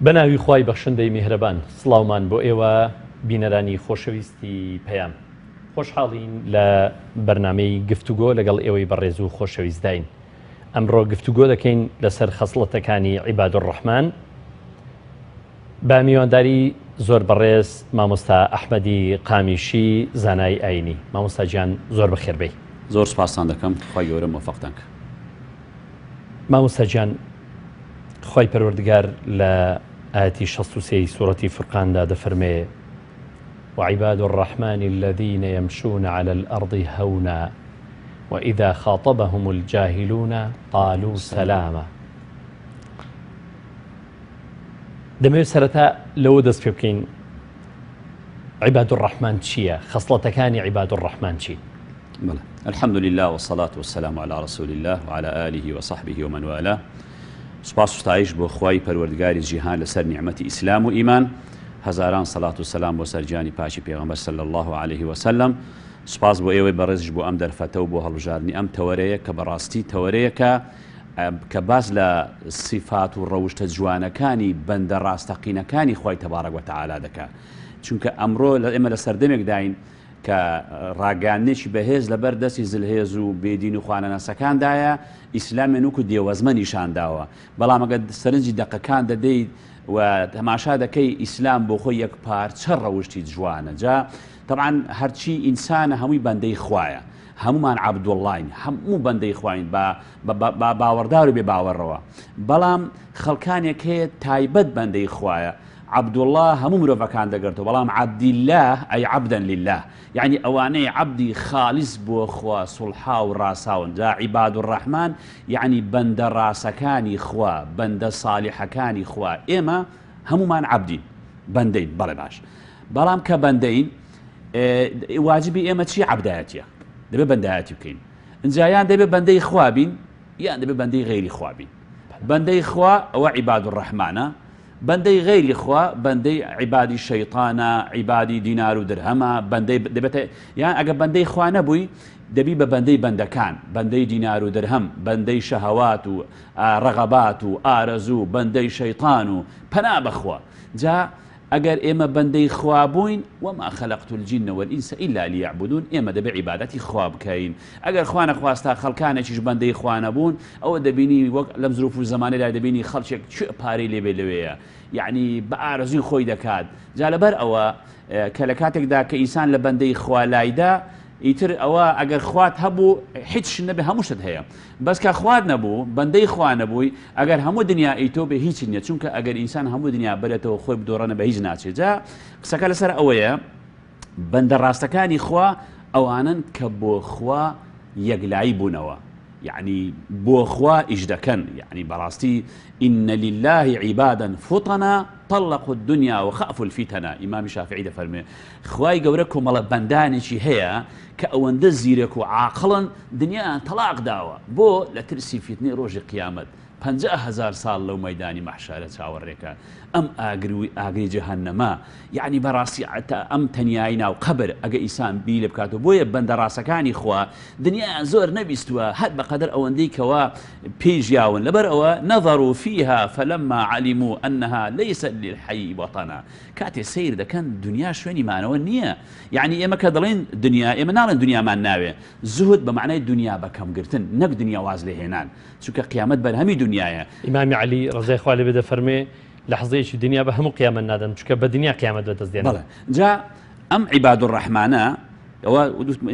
بەناوی خوای بەخشندەی میهرەبان سڵاومان بۆ ئێوە بینەرانی خۆشەویستی پەیام. خۆشحاڵین لە بەرنامەی گفتوگۆ لەگەڵ ئێوەی بەڕێز و خۆشەویستداین. ئەمڕۆ گفتوگۆ دەکەین لەسەر خەسڵەتەکانی عیبادولڕەحمان بە میوانداری زۆر بەڕێز مامۆستا ئەحمەدی قامیشی زانای ئاینی. مامۆستا گیان زۆر بەخێر بێی. زۆر سوپاستان دەکەم خوای گەورە مۆفەقتان کە. مامۆستا گیان خوای پەروەردگار لە ئایەتی 63 ی سوڕەتی فورقاندا دەفەرمێ، وعباد الرحمن الذین یمشون علی الارض هونا وإذا خاطبهم الجاهلون قالوا سلاما. دەمەوێت سەرەتا لەوە دەست پێ بکەین عیباد الرحمن چییە؟ خەسڵەتەکانی عیباد الرحمن چین؟ بەڵێ الحمد لله والصلاة والسلام علی رسول الله وعلى آله وصحبه ومن والاه. سوپاس و ستایش بۆ خوای پەروەردگاری جیهان لەسەر نیعمەتی ئیسلام و ئیمان، هەزاران سەلات و سەلام بۆ سەر گیانی پاکی پێغەمبەر صلی اللە علیه وسلم، سوپاس بۆ ئێوەی بەڕێزیش بۆ ئەم دەرفەتە و بۆ هەڵبژاردنی ئەم تەوەرەیە کە بەڕاستی تەوەرەیەکە کە باس لە سیفات و ڕەوشتە جوانەکانی بەندە ڕاستەقینەکانی خوای تبارک وتعالی دەکا چونکە ئەمڕۆ ئێمە لە سەردەمێکداین کە ڕاگەیاندنێکی بەهێز لەبەر دەستی زلهێز و بێدین و خوانەناسەکاندایە، ئیسلامیان وەکو دێوەزمە نیشان داوە، بەڵام ئەگەر سەرنجی دەقەکان دەدەیت و تەماشا دەکەی ئیسلام بۆ خۆی یەکپارچە ڕەوشتی جوانە، جا تەبعەن هەرچی ئینسانە هەمووی بەندەی خوایە، هەموومان عەبدوڵڵاین، هەموو بەندەی خواین بە بە باوەڕدار و بێ باوەڕەوە، بەڵام خەڵکانێک هەیە تایبەت بەندەی خوایە، عەبدوڵڵا هەموو مرۆڤەکان دەگرتەوە بەڵام عەبدیللە ئەی عەبدەن لیللە یەعنی ئەوانەی عەبدی خالیس بۆ خوا سوڵحاو ڕاساون جا عیبادوڕەحمان یەعنی بەندە ڕاسەکانی خوا بەندە سالیحەکانی خوا ئێمە هەموومان عەبدین بەندەین بەڵێ باش بەڵام کە بەندەین واجبی ئێمە چی عەبدایەتیە دەبێ بەندایەتی بکەین ئینجا یان دەبێ بەندەی خوا بین یان دەبێ بەندەی غەیری خوا بین بەندەی خوا ئەوە عیبادوڕەحمانە بەندەی غەیری خوا بەندەی عیبادی شەیتانە عیبادی دینار و درهەمە بەندەی دەبێتە یان ئەگە بەندەی خوا نەبووی دەبی بە بەندەی بەندەکان بەندەی دینار و درهەم بەندەی شەهەوات و ڕەغەبات و ئارەزوو بەندەی شەیتان و پەنا بەخوا جا ئەگەر ئێمە بەندەی خوا بووین وما خلقت الجن والانس الا ليعبدون ئێمە دەبێ عیبادەتی خوا بکەین ئەگەر خوا نەخواستە خەڵکانێکیش بەندەی خوا نەبوون ئەوە دەبینی وەک لەم زروف و زەمانەدا دەبینی خەڵکێک کوێ پارەی لێ بێ لەوێیە یەعنی بە ئارەزووی خۆی دەکات جا لەبەر ئەوە کە لە کاتێکدا کە ئینسان لە بەندەی خوا لایدا ئیتر ئەوە ئەگەر خوات هەبوو هیچ نەبێ هەموو شتت هەیە بەس کە خوات نەبوو بەندەی خوا نەبووی ئەگەر هەموو دنیا ئی تۆ بێ هیچ نییە چونکە ئەگەر ئینسان هەموو دنیا بەرێتەوە خۆی بدۆڕێنە بە هیچ ناچێت جا قسەکە لەسەر ئەوەیە بەندە ڕاستەکانی خوا ئەوانەن کە بۆ خوا یەکلایی بوونەوە یەعنی بۆ خوا ئیش دەکەن یەعنی بەڕاستی ان للە عبادا فطنا طلقوا الدنیا وخافوا الفتنا ئیمامی شافعی دەفەرموێ خوای گەورە کۆمەڵە بەندانێکی هەیە کە ئەوەندە زیرەک و عاقڵن دنیایان تەڵاق داوە بۆ لە ترسی فیتنەی ڕۆژی قیامەت 50,000 ساڵ لەو مەیدانی مەحشەرە چاوەڕێکە ئەم ئاگر و ئاگری جەهەنەمە یەعنی بەڕاستی عەتا ئەم تەنیایی ناو قەبر ئەگە ئینسان بیری لێ بکاتەوە بۆیە بەندە ڕاستەکانی خوا دنیایان زۆر نەبیستووە هەر بەقەدەر ئەوەندەی کەوا پێی ژیاون لەبەر ئەوە نظروا فیها فلما علموا انها لیست للحی وطنا کاتێ سەیر دەکەن دنیا شوێنی مانەوە نییە یەعنی ئێمە کە دەڵێین دنیا ئێمە ناڵێن دنیامان ناوێ زوهد بە مەعنای دنیا بەکەم گرتن نەک دنیا واز لێهێنان چونکە قیامەت بەرهەمی دنیایە. ئیمامی عەلی ڕەزای خوا لێ بێ دەفەرموێ، لەحزەیەکی دنیا بە هەموو قیامەت نادەم چونکە بە دنیا قیامەت بەدەست دێنم. بەڵێ جا ئەم عیباد الرحمانە ئەوە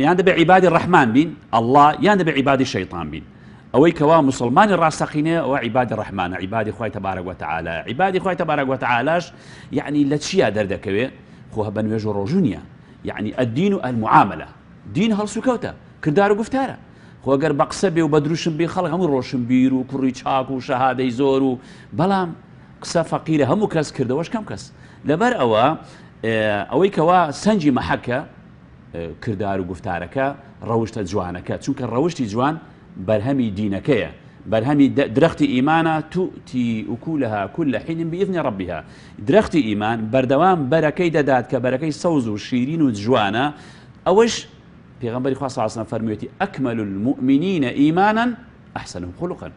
یان دەبێ عیبادی ڕەحمان بین اللە یان دەبێ عیبادی شەیطان بین ئەوەی کەوا موسڵمانی ڕاستەقینەیە ئەوە عیبادی ڕەحمانە عیبادی خوای تەبارەک وتەعالا عیبادی خوای تەبارەک وتەعالاش یعنی لە چیا دەردەکەوێ خۆ بە نوێژ و ڕۆژوو نییە یعنی الدین و المعاملە دین هەڵسوکەوتە کردار و گوفتارە خۆ گەر بە قسە بێ و بە دروشم بێ خەڵک هەموو ڕۆشنبیر و کوڕی چاک و شەهادەی زۆر و بەڵام قسە فەقیرە هەموو کەس کردەوەش کەم کەس لەبەر ئەوە ئەوەی کەوا سەنجی مەحەکە کردار و گفتارەکە ڕەوشتە جوانەکە چونکە ڕەوشتی جوان بەرهەمی دینەکەیە بەرهەمی درەختی ئیمانە تؤتی أکلها کل حین بإذن ربها درەختی ئیمان بەردەوام بەرەکەی دەدات کە بەرەکەی سەوز و شیرین و جوانە ئەوەش پێغەمبەری خوا صلی اللە علیە وسلم فەرموویەتی، اکمل المومنین ایمانا احسنهم خلقا،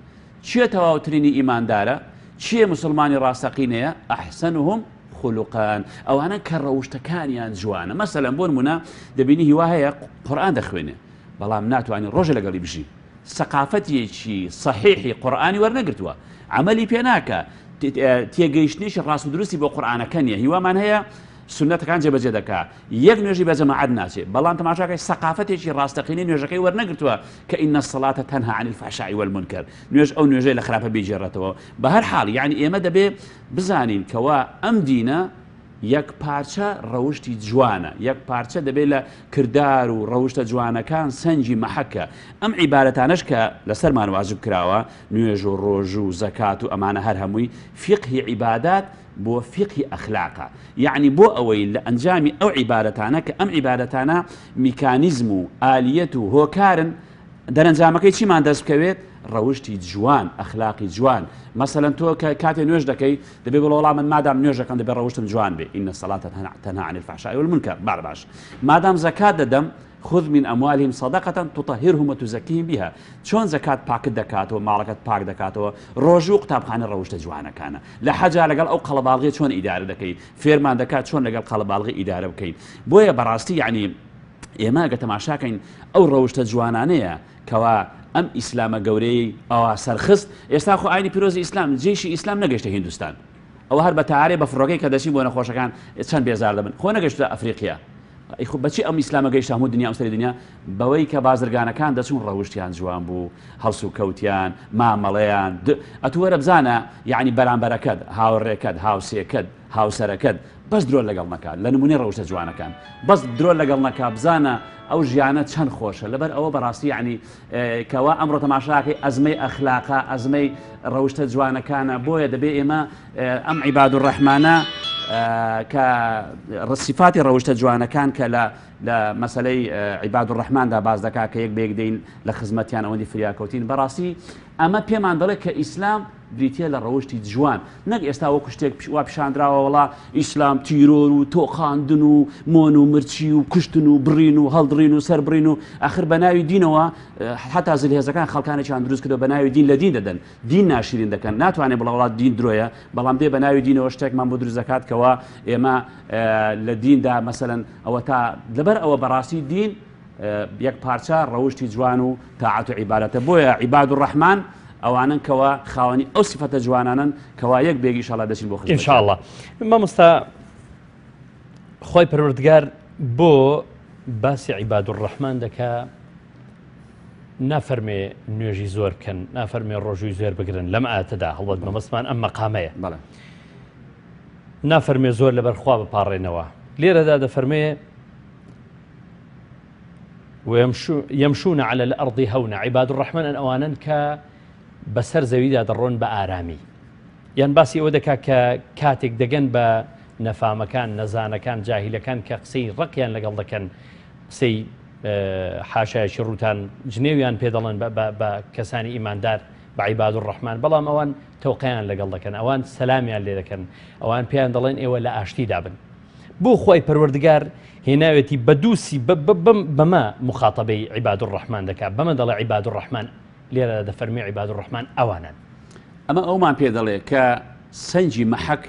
کێ تەواوترینی ئیماندارە؟ کێ موسڵمانی ڕاستەقینەیە؟ احسنهم خلقا، ئەوانەن کە ڕەوشتەکانیان جوانە. مەسەلەن بۆ نموونە دەبینی هیوا هەیە قورئان دەخوێنێ بەڵام ناتوانێ ڕۆژێ لەگەڵی بژی، سەقافەتێکی سەحیحی قورئانی وەرنەگرتووە، عەمەلی پێ ناکا، تێگەیشتنێکی ڕاست و دروستی بۆ قورئانەکە نییە. هیوامان هەیە سوننەتەکان جێبەجێ دەکا، یەک نوێژی بە جەماعەت ناچێ، بەڵام تەماشاکەی سەقافەتێکی ڕاستەقینەی نوێژەکەی وەرنەگرتووە کە ان الصلاة تنهی عن الفحشاء والمنکر، نوێژ ئەو نوێژەیە لە خراپە بیگێڕێتەوە. بە هەر حاڵ یەعنی ئێمە دەبێ بزانین کەوا ئەم دینە یەک پارچە ڕەوشتی جوانە، یەک پارچە دەبێ لە کردار و ڕەوشتە جوانەکان سەنگی مەحەکە. ئەم عیبادەتانەش کە لەسەرمان واجب کراوە، نوێژ و ڕۆژوو و زەکات و ئەمانە هەر هەمووی فیقهی عیبادات بۆ فیقهی ئەخلاقە یەعنی بۆ ئەوەی لە ئەنجامی ئەو عیبادەتانە کە ئەم عیبادەتانە میکانیزم و ئالیەت و هۆکارن دەرەنجامەکەی چیمان دەست بکەوێت ڕەوشتی جوان ئەخلاقی جوان مەسەلەن تۆ کە کاتێ نوێژ دەکەی دەبێ بڵێ وەڵا من مادام نوێژەکەم دەبێ ڕەوشتم جوان بێ ان الصلاة تنهی عن الفحشاء والمنکر بەڵێ باش مادام زەکات دەدەم خذ من اموالهم صدقە تطهرهم وتزکیهم بها چۆن زەکات پاکت دەکاتەوە ماڵەکەت پاک دەکاتەوە ڕۆژوو قوتابخانە ڕەوشتە جوانەکانە لە حەجا لەگەڵ ئەو قەڵەباڵغی چۆن ئیدارە دەکەی فێرمان دەکات چۆن لەگەڵ قەڵەباڵغی ئیدارە بکەین بۆیە بەڕاستی یعنی ئێمە گە تەماشاکەین ئەو ڕەوشتە جوانانەیە کەوا ئەم ئیسلامە گەورەی ئەوە سەرخست ئێستا خۆ ئاینی پیرۆزی ئیسلام جێشی ئیسلام نەگەشتە هیندوستان ئەوە هەر بە تارێ بە فڕۆکەی کە دەچین بۆ نەخۆشەکان چەند بێزار دەبن خۆ نەگەشتە ئەفریقیا ئەی خۆ بەچی ئەم ئیسلامە گەیشتە هەموو دنیا ئەم سەری دنیا؟ بەوەی کە بازرگانەکان دەچوون ڕەوشتیان جوان بوو، هەڵسوکەوتیان، مامەڵەیان، د. ئەتوو وەرە بزانە یەعنی بەرامبەرەکەت، هاوڕێکەت، هاوسێکەت، هاوسەرەکەت بەس درۆت لەگەڵ نەکا، لە نموونەی ڕەوشتە جوانەکان بەس درۆت لەگەڵ نەکا بزانە ئەو ژیانە چەند خۆشە، لەبەر ئەوە بەڕاستی یەعنی کەوا ئەمڕۆ تەماشاکەی ئەزمەی ئەخلاقە، ئەزمەی ڕەوشتە جوانەکانە، بۆیە دەبێ ئێمە ئەم عیباد الرحمانە کە سیفاتی ڕەوشتە جوانەکان کە لە لە مەسلەی عیباد الرحماندا باس دەکا کە یەک بە یەک دێین لە خزمەتیان ئەوەندی فریاکەوتین بەڕاستی ئەمە پێمان دەڵێ کە ئیسلام بریتە لە ڕەوشتی جوان نەک ئێستا وەکو شتێک وا پیشاندراوە وڵا ئیسلام تیرۆر و تۆقاندن و مۆن و مرچی و کوشتن و بڕین و هەڵدڕین و سەربڕین و ئەخر بە ناوی دینەوە حتا زلهێزەکان خەڵکانێکیان دروست کردو بە ناوی دین لە دین دەدەن دین ناشرین دەکەن ناتوانێ بڵێ وڵا دین درۆیە بەڵام دێ بە ناوی دینەوە شتێکمان بۆ دروست دەکات کەوا ئێمە لە دیندا مەسەلەن ئەوە تا لەبەر ئەوە بەڕاستی دین یەک پارچە ڕەوشی جوان و تاعەت و عیبادەتە بۆیە عیباد الرحمن ئەوانن کەوا خاوەنی ئەو سیفەتە جوانانن کەوا یەک بێگ ئیشەڵا دەچین بۆ خزمەتیان. ئینشاءاللە مامۆستا خۆی پەروەردگار بۆ باسی عیباد الرحمن دەکا نافەرمێ نوێژی زۆر بکەن، نافەرمێ ڕۆژووی زۆر بگرن لەم ئایەتەدا، هەڵبەت مەبەستمان ئەم مەقامەیە. بەڵێ. نافەرمێ زۆر لەبەر خوا بپاڕێنەوە. لێرەدا دەفەرمێ ويمشون على الأرض هونا عباد الرحمن ئەوانەن کە بەسەر زەویدا دەڕۆن بە ئارامی. یان باسی ئەوە دەکا کە کاتێک دەگەن بە نەفامەکان، نەزانەکان، جاهیلەکان کە قسەی ڕەقیان لەگەڵ دەکەن، قسەی حاشایەکی ڕووتان جنێویان پێ دەڵێن بە کەسانی ئیماندار بە عیباد الرحمن بەڵام ئەوان تەوقەیان لەگەڵ دەکەن ئەوان سەلامیان لێ دەکەن ئەوان پێیان دەڵێن ئێوە لە ئاشتیدا بن بۆ خوای پەروەردگار هێناوێتی بە دووسی بەمە مخاتەبەی عیباد الرحمن دەکات بەمە دەڵێ عیباد الرحمن لێرە دەفەرمی عیباد الرحمن ئەوانن. ئەمە ئەومان پێ دەڵێ کە سەنگی مەحەک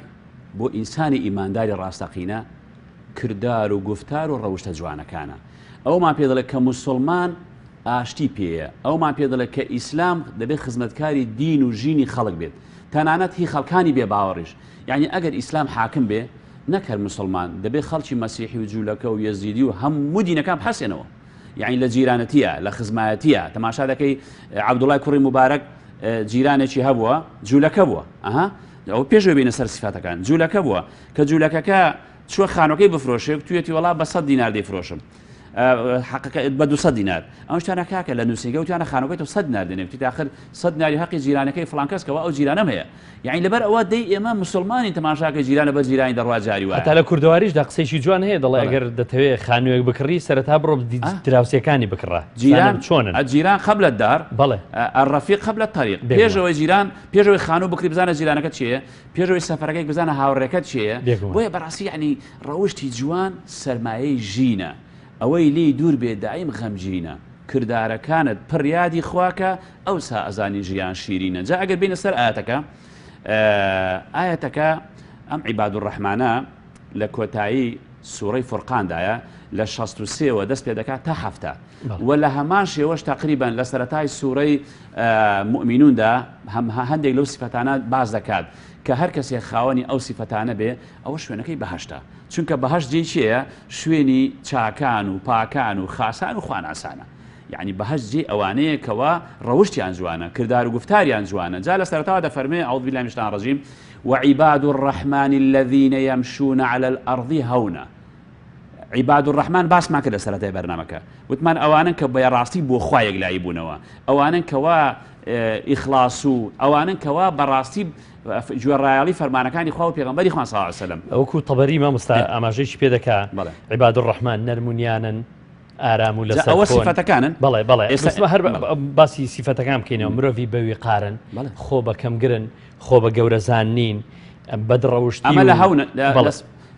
بۆ ئینسانی ئیمانداری ڕاستەقینە کردار و گوفتار و ڕەوشتە جوانەکانە. ئەومان پێ دەڵێ کە موسوڵمان ئاشتی پێیە. ئەومان پێ دەڵێ کە ئیسلام دەبێ خزمەتکاری دین و ژینی خەڵک بێت. تەنانەت هی خەڵکانی بێ باوەڕیش. یەعنی ئەگەر ئیسلام حاکم بێ نەک هەر موسوڵمان، دەبێ خەڵکی مەسیحی و جوولەکە و یەزیدی و هەموو دینەکان بحەسێنەوە. یەعنی لە جیرانەتیە، لە خزمایەتیە. تەماشا دەکەی عەبدوڵای کوڕی موبارەک جیرانێکی هەبووە جوولەکە بووە. ئەها ئەوە پێش ئەوەی بێینە سەر سیفاتەکان. جوولەکە بووە. کە جوولەکەکە چووە خانوەکەی بفرۆشێ توێتی وەڵا بە 100 دینار دەیفرۆشم حەقەکە بە 200 دینار ئەو شتانە کاکە لە نووسینگە وتیانە خانوەکەی تۆ 100 دینار دێنێ وتی داخر 100 دیناری حەقی جیرانەکەی فڵان کەس کەوا ئەو جیرانەم هەیە یعنی لەبەر ئەوە دەی ئێمە مسلمانین تەماشاکە جیرانە بە جیرانی دەڕوا جاری وایە هەتا لە کوردەواریشدا قسەیەکی جوان هەیە دەڵێ ئەگەر دەتەوێ خانوویەک بکڕی سەرەتا بڕۆ دراوسێکانی بکڕە جیران چۆنن جیران قبل الدار بەڵێ الرفیق قبل الطریق پێشەوەی جیران پێشەوەی خانوو بکری بزانە جیرانەکە چییە پێش ئەوەی سەفەرەکەی بزانە هاوڕێکەت کێیە بۆیە بەڕاستی یعنی ڕەوشتی جوان سەرمایەی ژینە ئەوەی لێی دوور بێ دایم غەمگینە کردارەکانت پڕ یادی خواکە ئەوسا ئەزانی ژیان شیرینە جا ئەگەر بینە سەر ئاەتەکە ئایەتەکە ئەم عیباد الرحمانە لە کۆتایی سوڕەی فورقاندایە لە 63 وە دەست پێ دەکات تا 70 و لە هەمان شێوەش تقریبا لە سەرەتای سوڕەی مؤمنوندا هەم هەندێک لەو سیفەتانە باس دەکات کە هەر کەسێک خاوەنی ئەو سیفەتانە بێ ئەوە شوێنەکەی بەهەشتە چونکە بەهەشت جێی کێیە؟ شوێنی چاکان و پاکان و خاسان و خواناسانە. یەعنی بەهەشت جێی ئەوانەیە کەوا ڕەوشتیان جوانە، کردار و گوفتاریان جوانە. جا لە سەرەتاوە دەفەرموێ، اعوذ باللە من الشیطان الرجیم، وعباد الرحمن الذین یمشون علی الارض هونا. عباد الرحمن باسمان کرد لە سەرەتای بەرنامەکە. وتمان ئەوانەن کە بە ڕاستی بۆ خوا یەکلایی بوونەوە. ئەوانەن کەوا ئیخلاص و ئەوانەن کەوا بەڕاستی گوێڕایەڵی فەرمانەکانی خوا و پێغەمبەری خوا صلی اللە علیە وسلم. وەکو تەبەری مامۆستا ئاماژەیشی پێ دەکا عباد الرحمن نەرم و نیانن ئارام و لەسەر ئەوە سیفەتەکانن بەڵێ بەڵێ ئێستا هەر باسی سیفەتەکان بکەینەوە مرۆڤی بەویقارن خۆ بە کەمگرن خۆ بە گەورەزان نین بەدڕەوشتی ئەمە لە هەونە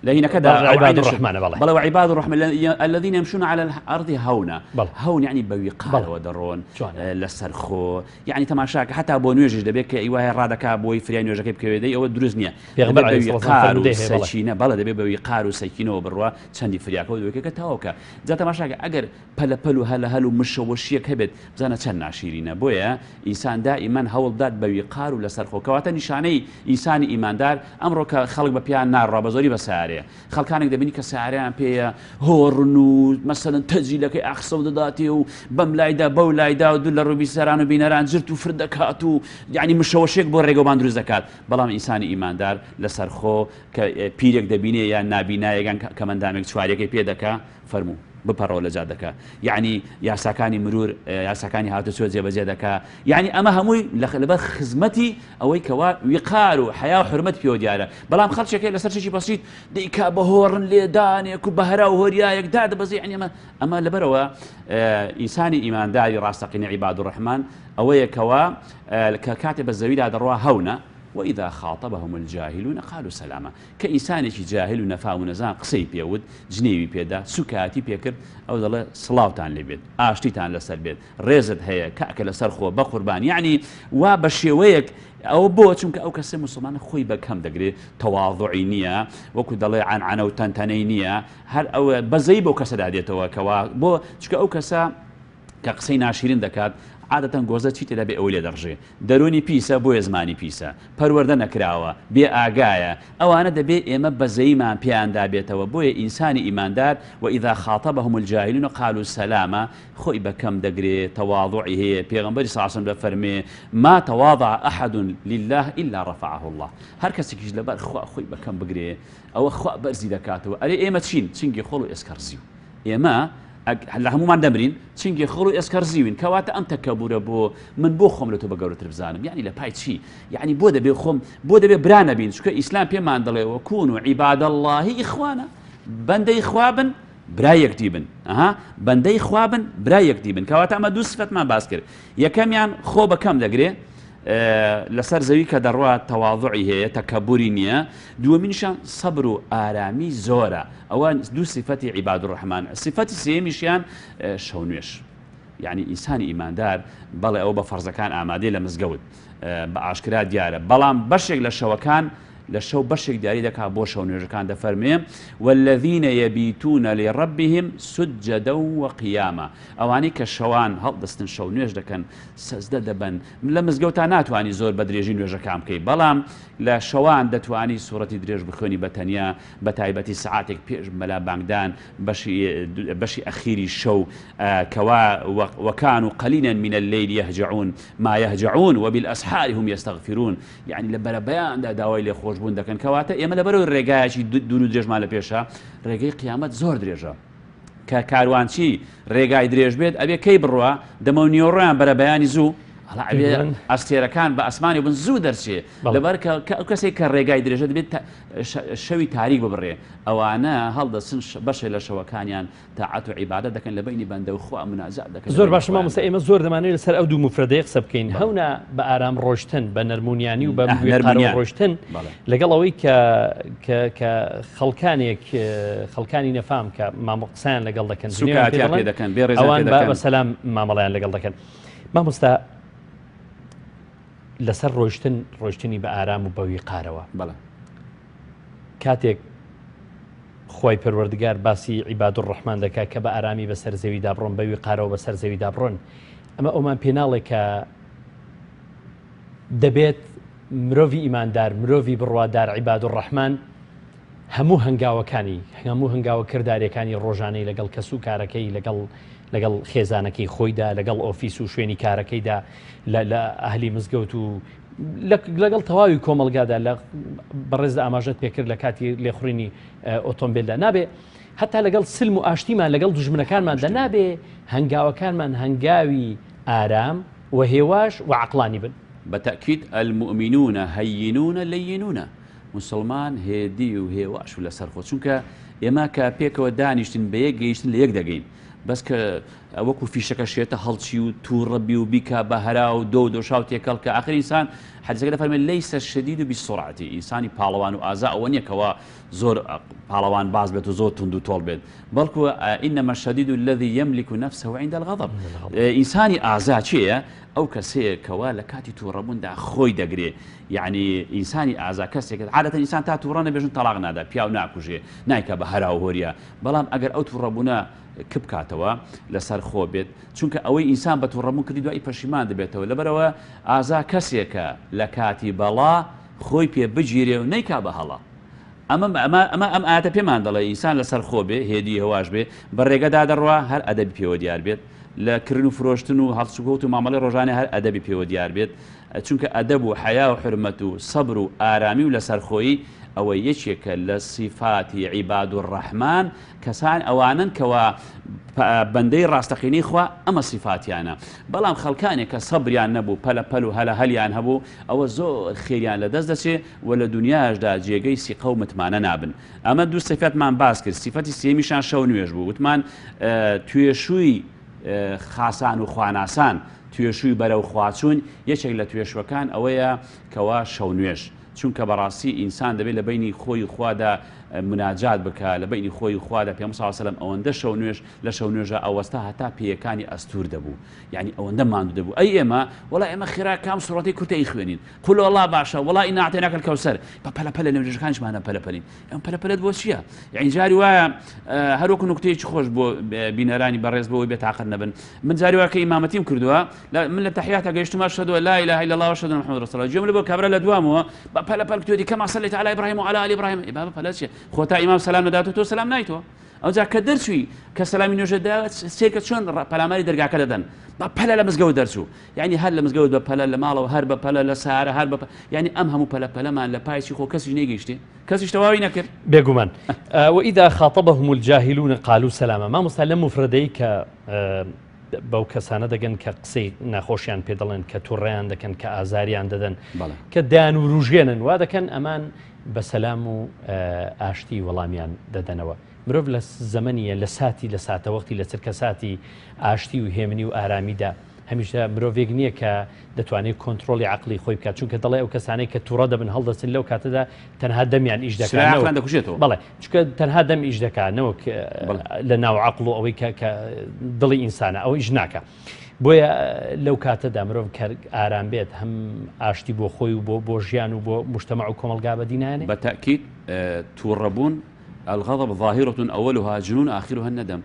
لە هینەکەدا عباد الرحمن بەڵێ بەڵێ وعباد الرحمن الذين يمشون على الأرض هونا هون يعني بەویقارەوە دەڕۆن لەسەر خۆ یەعنی تەماشاکە هەتا بۆ نوێژیش دەبێت کە ئی وایە ڕادەکا بۆی فریای نوێژەکەی بکەوێت دەی ئەوە دروست نییە پێغەمبەر دەبێت بە عەلەیهی سڵاو ویقار و فەرموودەی هەیە بەڵێ. سەکینە بەڵێ دەبێت بە ویقار و سەکینەوە بڕوا چەندی فریاکەوت وێکەکە تەواو کە جا تەماشاکە ئەگەر پەلە پەل و هەلە هەل و مشەوەشیەک هەبێت بزانە چەند ناشیرینە بۆیە ئینسان دائیمەن هەوڵ بدات بە ویقار و لەسەرخۆ کەواتە نیشانەی ئینسانی ئیماندار ئەمڕۆ کە خەڵک بە پێیان ناڕوا بە زۆری بە سەیارەیە خەڵکانێک دەبینی کە سەیارەیان پێیە هۆڕن و مەسەلەن تەجیلەکەی ئاخسەو دەداتێ و بەم لایدا بەو لایدا و دوور لە ڕووی بیسەران و بینەران جرت و فرت دەکات و یعنی مشەوەشێک بۆ ڕێگەوبان دروست دەکات بەڵام ئینسانی ئیماندار لەسەرخۆ کە پیرێک دەبینێ یان نابینایەک یان کەمەندامێک چواریەکەی پێ دەکا فەرموو بپەڕەوە لە جادەکە یعنی یاساکانی مرور یاساکانی هاتوچۆ جێبەجێ دەکا یعنی ئەمە هەمووی لەبەر خزمەتی ئەوەی کەوا ویقار و حەیا و حورمەت پێوە دیارە بەڵام خەڵکێک هەیە لەسەر شتێکی بەسیت دەیکا بە هۆڕن لێدانێک و بە هەرا و هۆریایەک دادەبەزێ یعنی ئەمە ئەمە لەبەرەوە ئینسانی ئیمانداری ڕاستەقینە عیباد الرحمن ئەوەیە کەوا کە کاتێ بە زەویدا دەڕوا هەونە وإذا خاطبهم الجاهلون قالوا سلاما کە ئینسانێکی جاهل و نەفام و نەزان قسەی پێ وت جنێوی پێدا سوکایەتی پێکرد ئەو دەڵێ سڵاوتان لێ بێت ئاشتیتان لەسەر بێت ڕێزت هەیە کاکە لەسەر خۆ بەقوربان یەعنی وا بە شێوەیەک ئەوە بۆ چونکە ئەو کەسە موسڵمانە خۆی بە کەم دەگرێ تەواضعی نییە وەکو دەڵێ عەنعەنە و تەنتەنەی نییە هەر ئەوە بەزەی بۆ کەسەدا دێتەوە کەوا بۆ چونکە ئەو کەسە کە قسەی ناشیرین دەکات عادەتەن گۆزە چی تێدا بێ ئەوەی لێ دەڕژێ دەروونی پیسە بۆیە زمانی پیسە پەروەردە نەکراوە بێ ئاگایە ئەوانە دەبێ ئێمە بەزەییمان پێیاندا بێتەوە بۆیە ئینسانی ئیماندار وإذا خاطبهم الجاهلون قالوا سلاما خۆی بە کەم دەگرێ تەواضوعی هەیە پێغەمبەری صلی اللە علیە وسلم دەفەرمێ ما تواضع احد لله الا رفعه اللە هەر کەسێکیش لەبەر خوا خۆی بە کەم بگرێ ئەوە خوا بەرزی دەکاتەوە ئەرێ ئێمە چین چنگی خۆڵ و ئێسکەڕزیو ئێمە لە هەموومان دەمرین چنگی خۆڵ و ئێسکەڕزیوین کەواتە ئەم تەکەبورە بۆ من بۆ خۆم لە تۆ بە گەورەتر بزانم یعنی لە پای چی یعنی بۆ دەبێ خۆم بۆ دەبێ برا نەبین چونکە ئیسلام پێمان دەڵێ وکونوا عباد اللە اخوانا بەندەی خوا بن برای یەکدی بن ئەها بەندەی خوا بن برای یەکدی بن کەواتە ئەمە دوو سفەتمان باس کرد یەکەمیان خۆ بە کەم دەگرێ لەسەر زەوی کە دەڕوا تەواضعی هەیە تەکەبوری نییە دووەمینیشان سەبر و ئارامی زۆرە ئەوە دوو سیفەتی عیباد الرحمن سیفەتی سێیەمیشیان شەو نوێژ یعنی ئینسانی ئیماندار بەڵێ ئەوە بە فەرزەکان ئامادەی لە مزگەوت بە ئاشکرا دیارە بەڵام بەشێک لە شەوەکان لە شەو بەشێک دیاری دەکا بۆ شەو نوێژەکان دەفەرموێ، والذین یبیتون لربهم سجدا وقیاما، ئەوانەی کە شەوان هەڵدەستن شەو نوێژ دەکەن سەجدە دەبەن، لە مزگەوتا ناتوانی زۆر بە درێژی نوێژەکان بکەی بەڵام لە شەوان دەتوانی سوڕەتی درێژ بخوێنی بە تەنیا بە تایبەتی سەعاتێک پێش مەلا بانگدان بەشی بەشی ئەخیری شەو کەوا وکانوا قلیلا من اللیل یهجعون ما یهجعون وبالاسحار هم یستغفرون یەعنی لە بەرەبەیاندا داوای لێخۆشبوون دەکەن کەواتە ئێمە لەبەرەوەی ڕێگایەکی دوور و درێژمان لە پێشە ڕێگەی قیامەت زۆر درێژە کە کاروانچی ڕێگای درێژ بێت ئەبێ کەی بڕوا دەمەو نیۆڕۆیان بەرەبەیانی زوو ئەستێرەکان بە ئەسمانی بن زوو دەرچێ لەبەر کە ئەو کەسێک کە ڕێگای درێژە دەبێت شەوی تاریک ببڕێ ئەوانە هەڵدەسن بەشێ لە شەوەکانیان تاعەت و عیبادەت دەکەن لە بەینی بەندە و خوا موناجات دەکەن زۆر باشە مامۆستا ئێمە زۆر دەمانەوێت لەسەر ئەو دوو موفرەدەیە قسە بکەین هەونا بە ئارام ڕۆشتن بە نەرمونیانی و بە نەرمونیان ڕۆشتن لەگەڵ ئەوەی کە کە خەڵکانێک خەڵکانی نەفام کە مامۆ قسەیان لەگەڵ دەکەن سوکایەتیان پێ دەکەن بێ ڕێزیان پێ دەکەن بە سەلام مامەڵەیان لەگەڵ دەکەن مامۆستا. لەسەر ڕۆیشتن ڕۆیشتنی بە ئارام و بە ویقارەوە. بەڵێ. کاتێک خوای پەروەردگار باسی عیباد الرحمن دەکا کە بە ئارامی بەسەر زەویدا بڕۆن بە ویقارەوە بەسەر زەویدا بڕۆن ئەمە ئەومان پێ ناڵێ کە دەبێت مرۆڤی ئیماندار مرۆڤی بڕوادار عیباد الرحمن هەموو هەنگاوەکانی هەموو هەنگاوە کرداریەکانی ڕۆژانەی لەگەڵ کەس و کارەکەی لەگەڵ لەگەڵ خێزانەکەی خۆیدا لەگەڵ ئۆفیس و شوێنی کارەکەیدا لە ئەهلی مزگەوت و لەگەڵ تەواوی کۆمەڵگادا لە بەڕێز ئاماژەت پێکرد لە کاتی لێخوڕینی ئۆتۆمبیلدا نابێ هەتا لەگەڵ سلم و ئاشتیمان لەگەڵ دوژمنەکانماندا نابێ هەنگاوەکانمان هەنگاوی ئارام و هێواش و عەقڵانی بن. بە تەئکید المومنون هینون لینون موسڵمان هێدی و هێواش و لەسەرخۆ چونکە ئێمە کە پێکەوە دانیشتین بە یەک گەیشتن لە یەک دەگەین بەس کە وەکو فیشەکە شێتە هەڵچی و تووڕە بی و بیکا بە هەرا و دۆ و دۆشاو تێکەڵ کە ئاخر ئینسان حەدیسەکە دەفەرمێ لەیسە الشدید بالسرعة ئینسانی پاڵەوان و ئازا ئەوە نییە کەوا زۆر پاڵەوان باز بێت و زۆر توند و تۆڵ بێت بەڵکو انما الشدید الذي يملك نفسه عند الغضب ئینسانی ئازا چێیە ئەو کەسەیە کەوا لە کاتی تووڕەبووندا خۆی دەگرێ یعنی ئینسانی ئازا کەسێکە عادەتەن ئینسان تا تووڕە نەبێژن تەڵاق نادا پیاو ناکوژێ نایکا بە هەرا و هۆریا بەڵام ئەگەر ئەو تووڕەبوونە کپ کاتەوە لەسەر خۆ بێت چونکە ئەوەی ئینسان بە تووڕەبوون کردی دوایی پەشیمان دەبێتەوە لەبەرئەوە ئازا کەسێکە لە کاتی بەڵا خۆی پێ بگیرێ و نەیکا بە هەڵە ئەمە ئەمە ئەمە ئەم ئایەتە پێمان دەڵێ ئینسان لەسەر خۆ بێ هێدی هێواش بێ بە ڕێگەدا دەڕوا هەر ئەدەبی پێوە دیار بێت لە کرن و فرۆشتن و هەڵسوکەوت و مامەڵەی ڕۆژانە هەر ئەدەبی پێوە دیار بێت چونکە ئەدەب و حەیا و حورمەت و سەبر و ئارامی و لەسەرخۆیی ئەوە یەکێکە لە سیفاتی عیباد الرحمن کەسان ئەوانەن کەوا بەندەی ڕاستەقینەی خوا ئەمە سیفاتیانە بەڵام خەڵکانێک کە سەبریان نەبوو پەلە پەل و هەلە هەلیان هەبوو ئەوە زۆر خێریان لەدەست دەچێ و لە دونیاشدا جێگەی سیقە و متمانە نابن ئەمە دوو سیفەتمان باس کرد سیفەتی سێمیشان شەو نوێژ بوو وتمان توێشووی خاسان و خواناسان توێشووی بەرەو خواچوون یەکێک لە توێشوەکان ئەوەیە کەوا شەو نوێژ چونکە بەڕاستی ئینسان دەبێت لە بەینی خۆی و خوادا مناجات بکا لە بەینی خۆی و خوادا پێغەمبەر صلی اللە علیە وسلم ئەوەندە شەو نوێژ لە شەو نوێژا ئەوەستا هەتا پێیەکانی ئەستوور دەبوو یعنی ئەوەندە ماندوو دەبوو ئەی ئێمە وەڵا ئێمە خێرا کام سوڕەتی کورتە ئەیخوێنین قل وەڵا باشە وەڵا ئینا اعطیناک الکوثر بە پەلە پەلە لە نوێژەکانیشمانە پەلە پەلین ئەم پەلە پەلەت بۆ چییە یعنی جاری وایە هەر وەکو نوکتەیەکی خۆش بۆ بینەرانی بەڕێز بۆ ئەوەی بێتاقەت نەبن من جاری وایە کە ئیمامەتیم کردووە من لە تەحیاتا گەیشتوومە ئەشهەدو ان لا اله الا الله واشهد ان محمد رسول الله گوێم لە بۆ کابرا لە دوامەوە بە پەلە پەل کتوێتی کەما صلیت علی ابراهیم و علی آل ابراهیم ای بابا پەلە چیە خۆ تا ئیمام سەلام نەدات و تۆ سەلام نایتەوە ئەوجا کە دەرچووی کە سەلامی نوێژە دا سێکە چۆن پەلاماری دەرگاکە دەدەن بە پەلە لە مزگەوت دەرچوو یعنی هەر لە مزگەوت بە پەلە لە ماڵەوە هەر بە پەلە لە سارە هەر بە یعنی ئەم هەموو پەلە پەلەمان لە پایچی خۆ کەسیش نەیگەیشتێ کەسیش تەواوی نەکرد. بێگومان. وإذا خاطبهم الجاهلون قالوا سلاما مامۆستا لەم موفرەدەی کە بەو کەسانە دەگەن کە قسەی ناخۆشیان پێ دەڵێن کە توڕەیان دەکەن کە ئازاریان دەدەن کە دەیان وروژێنن وا دەکەن ئەمان بە سەلام و ئاشتی وەڵامیان دەدەنەوە مرۆڤ لە زەمەنیە لە ساتی لە ساتەوەختی لە چرکە ساتی ئاشتی و هێمنی و ئارامیدا هەمیشە مرۆڤێک نییە کە دەتوانێت کۆنترۆڵی عەقڵی خۆی بکات چونکە دەڵێ ئەو کەسانەی کە توڕە دەبن هەڵدەچن لەو کاتەدا تەنها دەمیان ئیش دەکات سرای عەقڵیان دەکوژێتەوە. بەڵێ چونکە تەنها دەم ئیش دەکات نەوەک لە ناو عەقڵ و ئەوەی کە دڵی ئینسانە ئەو ئیش ناکە بۆیە لەو کاتەدا مرۆڤ کە ئارام بێت هەم ئاشتی بۆ خۆی و بۆ بۆ ژیان و بۆ مجتەمع و کۆمەڵگا بەدی نایەنێ. بە تەئکید توڕەبوون الغضب ظاهرة اولها جنون آخرها الندم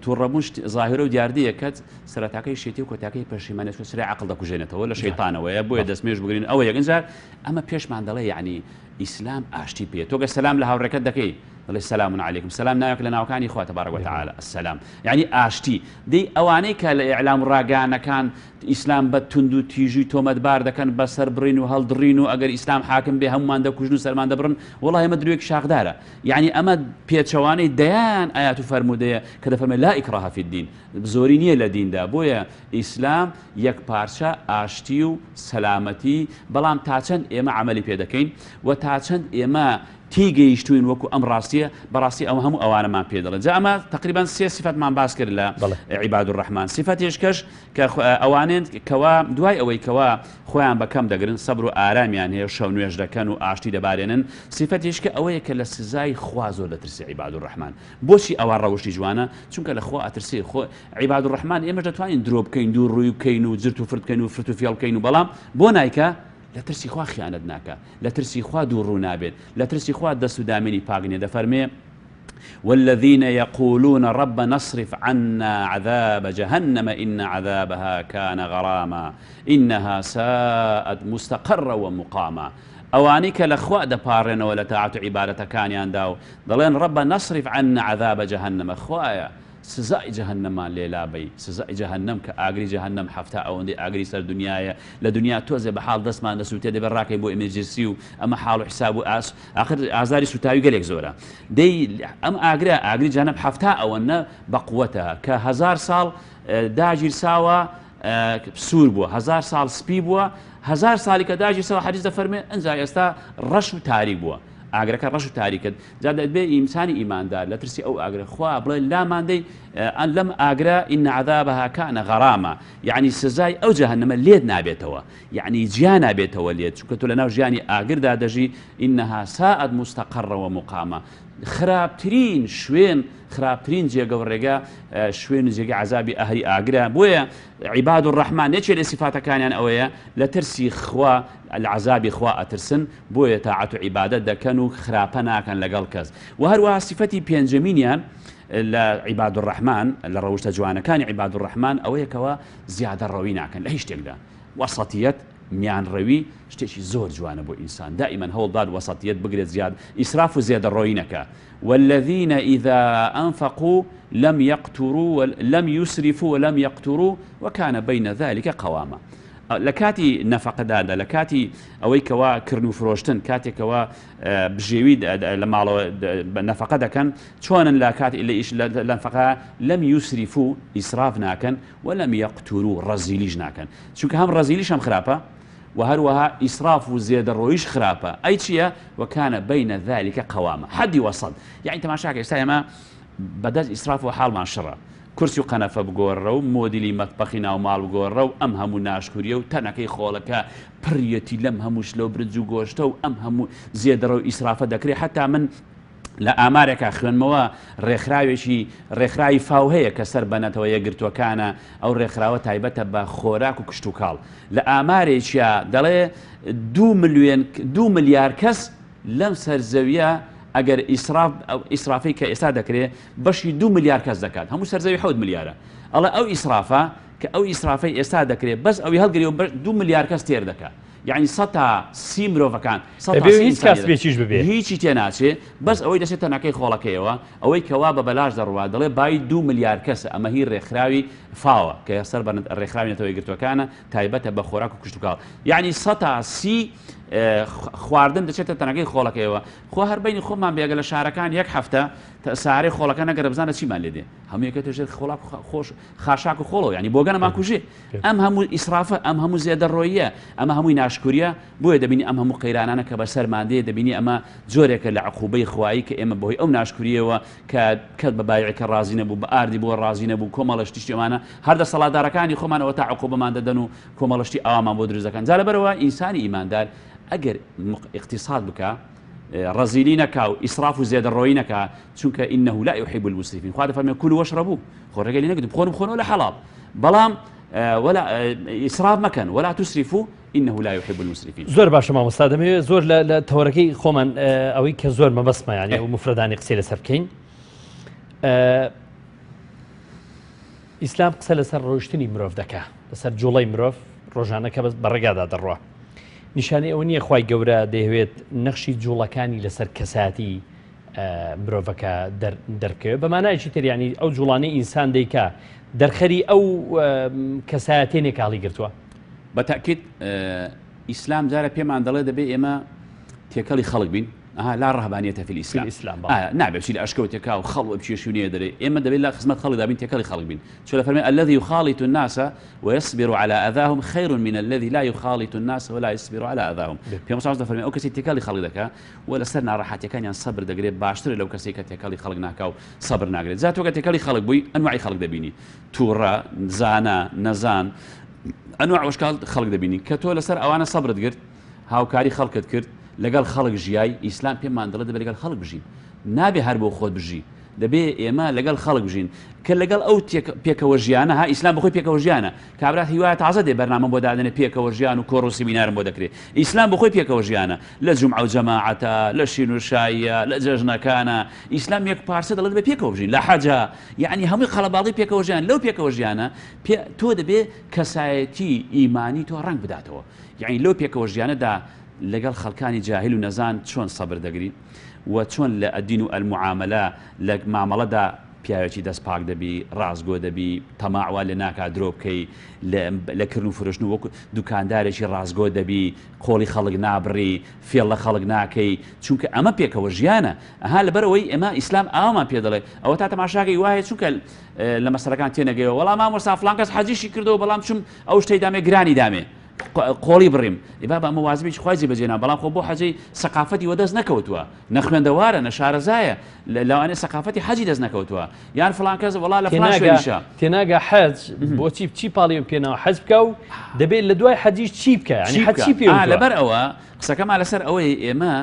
توڕەبوون زاهیرە و دیاردەیەکە سەرەتاکەی شێتی و کۆتاکەی پەشیمانە چونکە چرای عەقڵ دەکوژێنێتەوە لە شەیتانەوەیە بۆیە دەستمێژ بگرین ئەوە یەک ئینجا ئەمە پێشمان دەڵێ یعنی ئیسلام ئاشتی پێ تۆ گەر سەلام لە هاوڕێکەت دەکەی دەڵێ سەلام علیکم سەلام ناوێک لە ناوەکانی خوا تبارک وتعالی السلام یعنی ئاشتی دەی ئەوانەی کە لە ئیعلام و ڕاگەیانەکان ئیسلام بە توند و تیژی تۆمەتبار دەکەن بە سەربڕین و هەڵدڕین و ئەگەر ئیسلام حاکم بێ هەمومان دەکوژن و سەرمان دەبڕن وەڵای ئەمە درۆیەکی شاخدارە یەعنی ئەمە پێچەوانەی دەیان ئایات و فەرموودەیە کە دەفەرمێ لا اکراه فی الدین زۆری نییە لە دیندا بۆیە ئیسلام یەکپارچە ئاشتی و سەلامەتی بەڵام تا چەند ئێمە عەمەلی پێ دەکەین و تا چەند ئێمە تێیگەیشتووین وەکو ئەم ڕاستیە بەڕاستی ئەوە هەموو ئەوانەمان پێ دەڵێن جا ئەمە تقریبا سێ سفەتمان باس کرد لە عیباد الرحمن سفەتێش کەش کە ئەوانێن کەوا دوای ئەوەی کەوا خۆیان بە کەم دەگرن سەبر و ئارامیان هەیە و شەو نوێژ دەکەن و ئاشتی دەبارێنن سیفەتیش کە ئەوەیە کە لە سزای خوا زۆر دەترسێ عیباد الرحمن بۆچی ئەوە ڕەوشی جوانە چونکە لە خوا ئەترسێ خۆ عیباد الرحمن ئێمەش دەتوانین درۆ بکەین دوو ڕووی بکەین و جرت و فرت بکەین و فرت و فێڵ بکەین و بەڵام بۆ نایکا؟ لە ترسی خوا خیانەت ناکا، لە ترسی خوا دووڕوو نابێت، لە ترسی خوا دەست و دامێنی پاک نیە، دەفەرمێ، والذین یقولون ربنا اصرف عنا عذاب جهنم ان عذابها کان غراما انها ساءت مستقرا ومقاما ئەوانەی کە لە خوا دەپاڕێنەوە لە تاعەت و عیبادەتەکانیاندا و دەڵێن ربنا اصرف عنا عذاب جهنم خوایە سزای جەهەنەمان لێ لابەی، سزای جەهەنەم کە ئاگری جەهەنەم 70 ئەوەندەی ئاگری سەر دنیایە، لە دنیا تۆزێ بە حاڵ دەستمان دەسووتێ دەبێ ڕاکەین بۆ emergency و ئەمە حاڵ و حیساب و ئاس ئاخر ئازاری سووتاوی گەلێک زۆرە. دەی ئەم ئاگرە ئاگری جەهەنەم 70 ئەوەنە بە قوەتە کە هەزار ساڵ داگیرساوە سوور بووە، هەزار ساڵ سپی بووە، هەزار ساڵی کە داگیرساوە حەدیس دەفەرمێ ئنجا ئێستا ڕەش و تاریک بووە. ئاگرەکە ڕەش و تاریکە جا دەبێ ئینسانی ئیماندار لە ترسی ئەو ئاگرە خوا بڵێ لامان دەی ئەن لەم ئاگرە إن عذابها كان غراما یعنی سزای ئەو جەهەنەمە لێت نابێتەوە یعنی جیا نابێتەوە لێت چونکە تۆ لەناو ژیانی ئاگردا دەژی إنها ساءت مستقرا ومقاما خراپترین شوێن خراپترین جێگە و ڕێگا شوێن و جێگە عذابی ئەهلی ئاگرە بۆیە عیباد الرحمن یەکێ لە سیفاتەکانیان ئەوەیە لە ترسی خوا لە عەزابی خوا ئەترسن بۆیە تاعەت و عیبادەت دەکەن و خراپە ناکەن لەگەڵ کەس وە هەروەها سیفەتی پێنجەمینیان لە عیباد الرحمن لە ڕەوشتە جوانەکانی عیباد الرحمن ئەوەیە کەوا زیادە ڕەوی ناکەن لە هیچ شتێکدا وەسەتیەت میانڕەوی شتێکی زۆر جوانە بۆ ئینسان دائیمەن هەوڵبات وەسەتیەت بگرێت زیاد ئیسراف و زێدەڕۆیی نەکا والذین اذا انفقوا لم يقتروا ولم يسرفوا ولم يقتروا وكان بين ذلك قواما لە کاتی نەفەقەداندا، لە کاتی ئەوەی کەوا کڕن و فرۆشتن، کاتێک کەوا بژێوی لە ماڵەوە نەفەقە دەکەن، چۆنن لە کاتی لە ئیش لە نەفەقە لم یسرفو ئیسراف ناکەن ولم یقترو ڕەزیلیش ناکەن، چونکە هەم ڕەزیلیش هەم خراپە و هەروەها ئیسراف و زێدەڕۆییش خراپە، ئەی چییە؟ وکان بین ذلک قواما حەدی وەسەت، یەعنی تەماشاکە ئێستا ئێمە بەدەست ئیسرافەوە حاڵمان شڕە، کورسی و قەنەفە بگۆڕە و مۆدیلی مەتبەخی ناو ماڵ بگۆڕە و ئەم هەموو ناشکوریە و تەنەکەی خۆڵەکە پڕیەتی لەم هەموو شلە و برنج و گۆشتە و ئەم هەموو زێدەڕە و ئیسرافە دەکرێ حەتا من لە ئامارێکا خوێنمەوە ڕێکخراوێکی ڕێکخراوی فاو هەیە کە سەر بە نەتەوە یەکگرتووەکانە ئەو ڕێکخراوە تایبەتە بە خۆراک و کشتوکاڵ لە ئامارێکیا دەڵێ دوو ملیۆن دوو ملیار کەس لەم سەر زەویە ئەگەر ئیسراف ئەو ئیسرافەی کە ئێستا دەکرێ بەشی دوو ملیار کەس دەکات هەموو سەر زەوی حەوت ملیارە ئەڵێ ئەو ئیسرافە کە ئەو ئیسرافەی ئێستا دەکرێ بەس ئەوی هەڵگری و دوو ملیار کەس تێر دەکات یعنی 130 مرۆڤەکان سەتا سی هیچ کاسبێکیش ببێ هیچی تێ ناچێ بەس ئەوەی دەچێت تەنەکەی خۆڵەکەیەوە ئەوەی کەوا بە بەلاش دەڕوا دەڵێ بای دوو ملیار کەسە ئەمە هی ڕێکخراوی فاوە کە سەر بە ڕێکخراوی نەتەوە یەکگرتووەکانە تایبەتە بە خۆراک و کشتوکاڵ یعنی 130 خواردن دەچێتە تەنەکەی خۆڵەکەیەوە خۆ هەر بینی خۆمان بێگە لە شارەکان یەک هەفتە سارەی خۆڵەکە نەگەرە بزانە چیمان لێ دێ هەموو یەکێتە ژێر خۆڵاک خۆش خاشاک و خۆڵەوە یعنی بۆگەنەمان کوژێ ئەم هەموو ئیسرافە ئەم هەموو زێدەڕۆییە ئەمە هەمووی ناشکوریە بۆیە دەبینی ئەم هەموو قەیرانانە کە بەسەرمان دێ دەبینی ئەمە جۆرێکە لە عقوبەی خوایی کە ئێمە بەهۆی ئەو ناشکوریەوە کە کەس بە بایعەکە ڕازی نەبوو بە ئاردی بۆ ڕازی نەبوو کۆمەڵە شتی شتێوانە هەر دەسەڵاتدارەکانی خۆمانەوە تا عقوبەمان دەدەن و کۆمەڵە شتی ئاوامان بۆ دروست دەکەن جا لەبەرئەوە ئینسانی ئیماندار ئەگەر ئیقتیساد بکا ڕەزیلی نەکا و ئیسراف و زێدەڕۆیی نەکا چونکە إنه لا يحب المسرفين خوا دەفەرمێ كلوا واشربوا خۆ ڕێگەی لێ نەگرتن بخۆن بخۆنەوە لە حەڵاڵ بەڵام ولا ئیسراف مەکەن ولا تسرفوا إنه لا يحب المسرفين. زۆر باشە مامۆستا دەمەوێت زۆر لە تەوەرەکەی خۆمان ئەوەی کە زۆر مەبەستمە یانی ئەو مفرەدانی قسەی لەسەر بکەین ئیسلام قسە لەسەر ڕۆیشتنی مرۆڤ دەکا، لەسەر جوڵەی مرۆڤ ڕۆژانە کە بە ڕێگادا دەڕوا. نیشانەی ئەوە نییە خوای گەورە دەیەوێت نەخشی جوڵەکانی لەسەر کەسایەتی مرۆڤەکە دەربکەوێت. بە مانایەکی تر یانی ئەو جوڵانەی ئینسان دەیکا دەرخەری ئەو کەسایەتیە نییە کە هەڵیگرتووە. بە تەئکید ئیسلام جارە پێمان دەڵێ دەبێ ئێمە تێکەڵی خەڵک بین، ئەها لا ڕەهبانیەتە فی الاسلام فی الاسلام بەڵێ. ئایا نابێ بچی لە ئەشکەوتێکا و خەڵوە بکێشی و نەیە دەرێ ئێمە دەبێت لە خزمەت خەڵکدا بین تێکەڵی خەڵک بین چۆ دەفەرمێ الذی یخالط الناس ویصبر علی اذاهم خیر من الذی لا یخالط الناس ولا یصبر علی اذاهم پێغەمبەر صلی دەفەرمێ ئەو کەسی تێکەڵی خەڵک دەکا و لەسەر ناڕەحەتیەکانیان سەبر دەگرێت باشترە لەو کەسەی کە تێکەڵی خەڵک ناکا و سەبر ناگرێت جا تۆ کە تێکەڵی خەڵک بووی ئەنواعی خەڵک دەبینی تووڕە زانا نەزان ئەنواع وەشکال خەڵک دەبینی کە تۆ لەسەر ئەوانە سەبرت گرت هاوکاری خەڵکت کرد. لەگەڵ خەڵک ژیای، ئیسلام پێمان دەڵێ دەبێ لەگەڵ خەڵک بژین. نابێ هەر بۆ خۆت بژی. دەبێ ئێمە لەگەڵ خەڵک بژین. کە لەگەڵ ئەو پێکەوە ژیانە، ها ئیسلام بەخۆی پێکەوە ژیانە. کابرا هیوایە تازە دێ بەرنامەم بۆ دادەنێ پێکەوە ژیان و کۆڕ و سیمینارم بۆ دەکرێ. ئیسلام بەخۆی پێکەوە ژیانە. لە جومعە و جەماعەتە، لە شین و شاییە، لە جەژنەکانە. ئیسلام یەکپارچە دەڵێ دەبێ پێکەوە بژین. لە حەجە. یەعنی هەمووی قەڵەباڵغی پێکەوە ژیان. لەو پێکەوە ژیانە پێ تۆ دەبێ کەسایەتی ئیمانی تۆ ڕەنگ بداتەوە. یەعنی لەو پێکەوە ژیانەدا لەگەڵ خەڵکانی جاهیل و نەزان چۆن سەبر دەگری و چۆن لە الدین و المعاملە لە مامەڵەدا پیاوێکی دەست پاک دەبی ڕاستگۆ دەبی تەماع وا لێ ناکا درۆ بکەی لە کرن و فرۆشتن وەکو دوکاندارێکی ڕاستگۆ دەبی قۆڵی خەڵک نابڕی فێڵ لە خەڵک ناکەی چونکە ئەمە پێکەوە ژیانە ئەها لەبەر ئەوەی ئێمە ئیسلام ئاوامان پێ دەڵێ ئەوە تا تەماشاکەی وایە چونکە لە مەسەلەکان تێنەگەیەوە وەڵا مامۆستا فڵان کەس حەجیشی کردەوە بەڵام چم ئەو شتەی دامێ گرانی دامێ قۆڵی بڕیم ئێ بابە ئەمە وازبێکی خوای جێبەجێ نا بەڵام خۆ بۆ حەجی سەقافەتی وەدەست نەکەوتووە نە خوێندەوارە نە شارەزایە لەوانەیە سەقافەتی حەجی دەست نەکەوتووە یان فڵان کەس وەڵا لە فڵان شوێنیشە. تێناگا حەج بۆچی چی پاڵی پێناوە حەج بکە و دەبێت لە دوای حەجیش چی بکە یانی حەج چی پێ وتووە؟ لەبەر ئەوە قسەکەمان لەسەر ئەوەیە ئێمە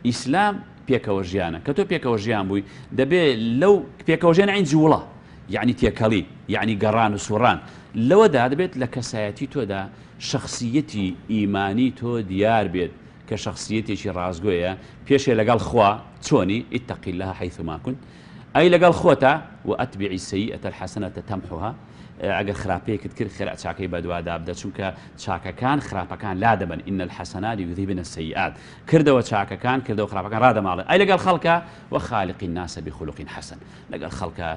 ئیسلام پێکەوە ژیانە کە تۆ پێکەوە ژیان بووی دەبێ لەو پێکەوە ژیان عین جووڵە یەعنی تێکەڵی، یەعنی گەڕان و سوڕان، لەوەدا دەبێت لە کەسایەتی تۆدا شەخسییەتی ئیمانی تۆ دیار بێت کە شەخسییەتێکی ڕاستگۆیە، پێشێ لەگەڵ خوا چۆنی، اتق اللە حیثما کنت، ئەی لەگەڵ خۆتا، واتبع السیئە الحسنە تمحها، ئەگەر خراپەیەکت کرد خێرا چاکەی بەدوادا بدە، چونکە چاکەکان خراپەکان لادەبەن، ان الحسنات یذهبن السیئات، کردەوە چاکەکان کردەوە خراپەکان ڕادەماڵن، ئەی لەگەڵ خەڵکا، وخالق الناس بخلق حسن. لەگەڵ خەڵکا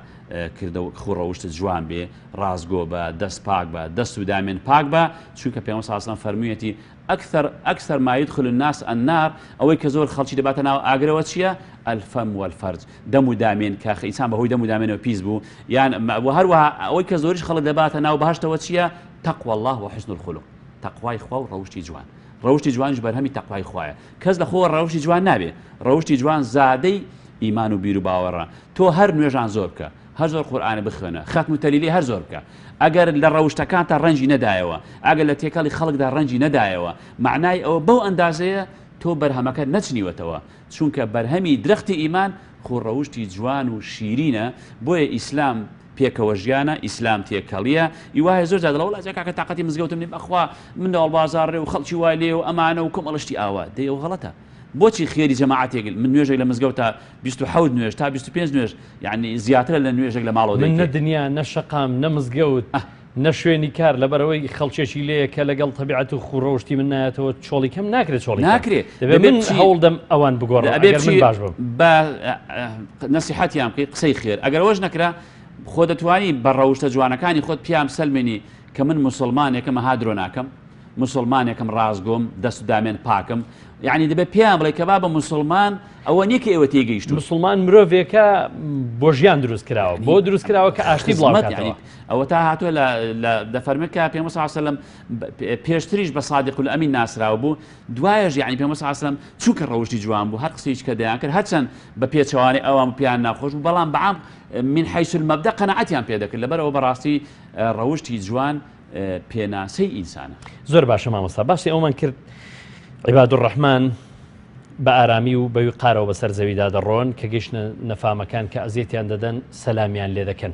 کردەوە خو ڕەوشتت جوان بێ ڕاستگۆ بە دەست پاک بە دەست و دامێن پاک بە چونکە پێغەمبەر صلی اللە علیه و سلم فەرموویەتی اکثر اکثر ما یدخل الناس النار ئەوەی کە زۆر خەڵکی دەباتە ناو ئاگرەوە چییە الفم والفرج دەم و دامێن کە ئینسان بەهۆی دەم و دامێنەوە پیس بوو یان و هەروەها ئەوەی کە زۆریش خەڵک دەباتە ناو بەهەشتەوە چییە تقوى الله وحسن الخلق تەقوای خوا و ڕەوشتی جوان ڕەوشتی جوانیش بەرهەمی تەقوای خوایە کەس لە خۆوە ڕەوشتی جوان نابێ ڕەوشتی جوان زادەی ئیمان و بیروباوەڕە تۆ هەر نوێژان زۆر بکە هەر زۆر قورئانە بخوێنە خەتم و تەلیلی هەر زۆر بکە ئەگەر لە ڕەوشتەکانتا ڕەنگی نەدایەوە ئەگەر لە تێکەڵی خەڵکدا ڕەنگی نەدایەوە مەعنای ئەوە بەو ئەندازەیە تۆ بەرهەمەکەت نەچنیوەتەوە چونکە بەرهەمی درەختی ئیمان خۆ ڕەوشتی جوان و شیرینە بۆیە ئیسلام پێکەوە ژیانە ئیسلام تێکەڵیە ئی وایە زۆر جار دەڵێ وەڵا جا کاکە تاقەتی مزگەوتم نیە بەخوا منداڵ بازاڕێ و خەڵکی وای لێ و ئەمانە و کۆمەڵە شتی ئاوا دەی ئەوە غەڵەتە بۆچی خێری جەماعەتێک من نوێژێک لە مزگەوتا 27 نوێژ تا 25 نوێژ یعنی زیاترە لە نوێژێک لە ماڵەوە من نە دەیکەی. دنیا نە شەقام نە مزگەوت نە شوێنی کار لەبەرئەوەی خەڵکێکی لێیە کە لەگەڵ تەبیعەت و خوو ڕەوشتی من نایەتەوە چۆڵی کەم ناکرێ چۆڵی کەم ناکرێ دەبێ دەبێ من بچی هەوڵ دەم ئەوان بگۆڕم ئەبێ ئەگەر من بچی باش بم. بە نەسیحەتیان بکەی قسەی خێر ئەگەر ئەوەش نەکرا خۆ دەتوانی بە ڕەوشتە جوانەکانی خۆت پیام سەلمێنی کە من موسڵمانێکم ئەها درۆ ناکەم موسڵمانێکم ڕاستگۆم دەست و دامێن پاکم یعنی دەبێت پێیان بڵێ کە بابە موسڵمان ئەوە نییە کە ئێوە تێگەیشتوون. موسڵمان مرۆڤێکە بۆ ژیان دروست کراوە بۆ دروست کراوە کە ئاشتی بڵاو خزمەت کاتەوە. یعنی ئەوە تا هاتووە لە لە دەفەرمێت کە پێغەمبەر صلی اللە علیه وسلم پێشتریش بە صادق الامین ناسراو بوو دوایەش یعنی پێغەمبەر صلی اللە علیه وسلم چونکە ڕەوشتی جوان بوو هەر قسەیەکی کە دەیان کرد هەرچەند بە پێچەوانەی ئەوان پێیان ناخۆش بوو بەڵام بەعام من حیث المبدأ قەناعەتیان پێ دەکرد لەبەرئەوە بەڕاستی ڕەوشتی جوان پێناسەی ئینسانە. زۆر باشە مامۆستا باسی ئەومان کرد عیباد الرحمن بە ئارامی و بە ویقارەوە بەسەر زەویدا دەڕۆن کە گەیشتنە نەفامەکان کە ئەزیەتیان دەدەن سەلامیان لێ دەکەن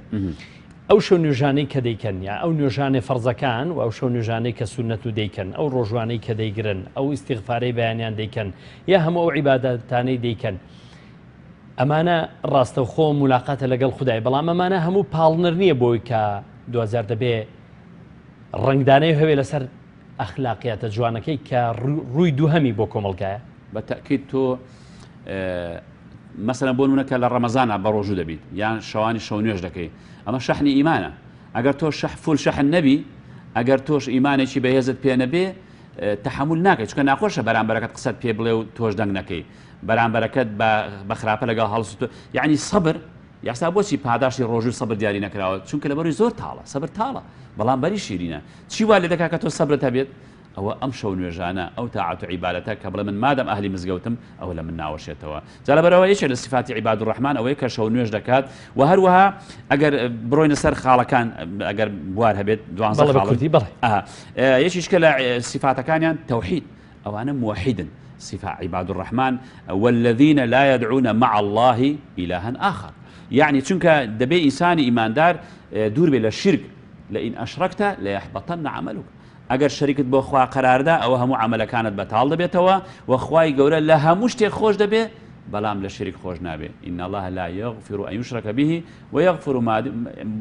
ئەو شەو نوێژانەی کە دەیکەن یا ئەو نوێژانەی فەرزەکان و ئەو شەو نوێژانەی کە سوننەت و دەیکەن ئەو ڕۆژوانەی کە دەیگرن ئەو ئیستیغفارەی بەیانیان دەیکەن یا هەموو ئەو عیبادەتانەی دەیکەن ئەمانە ڕاستەوخۆ مولاقاتە لەگەڵ خودای بەڵام ئەمانە هەموو پاڵنەر نییە بۆی کە دواجار دەبێ ڕەنگدانەوەی هەبێ لەسەر ئەخلاقیاتە جوانەکەی کە ڕووی دووهەمی بۆ کۆمەڵگایە. بە تەئکید تۆ مەسەلەن بۆ نمونە کە لە ڕەمەزانا بە ڕۆژوو دەبیت یان شەوانی شەو نوێژ دەکەی ئەمە شەحنی ئیمانە ئەگەر تۆ شەح فول شەحن نەبی ئەگەر تۆش ئیمانێکی بەهێزت پێ نەبێ تەحەمول ناکەی چونکە ناخۆشە بەرامبەرەکەت قسەت پێ بڵێ و تۆش دەنگ نەکەی بەرامبەرەکەت بە خراپە لەگەڵ هەڵسوت یعنی سەبر یاسا بۆچی پاداشتی ڕۆژوو سەبر دیاری نەکراوە چونکە لەبەروی زۆر تاڵە سەبر تاڵە بەڵام بەری شیرینە چی وا لێ دەکا کە تۆ سەبرت هەبێت ئەوە ئەم شەو نوێژانە ئەو تاعەت و عیبادەتە کە بڵێ من مادەم ئەهلی مزگەوتم ئەوە لە من ناوەشێتەوە جا لەبەرئەوە یەکێک لە سیفاتی عیباد الرحمن ئەوەیە کە شەو نوێژ دەکات و هەروەها ئەگەر بڕۆینە سەر خاڵەکان ئەگەر بوار هەبێت دوانزە بەڵێ بە خاڵن کوردی بەڵێ ئەها یەکیشکە لە سیفاتەکانیان تەوحید ئەوانە موەحیدن. صفە عباد الرحمن والذین لا يدعون مع الله إلها آخر یعنی چونکە دەبێ ئینسانی ئیماندار دوور بێ لە شرک لئن أشركت ليحبطن عملك ئەگەر شەریکت بۆ خوا قەراردا ئەوە هەموو عەمەلەکانت بەتاڵ دەبێتەوە و خوای گەورە لە هەموو شتێک خۆش دەبێ بەڵام لە شرک خۆش نابێ إن الله لا يغفر أن يشرك به ويغفر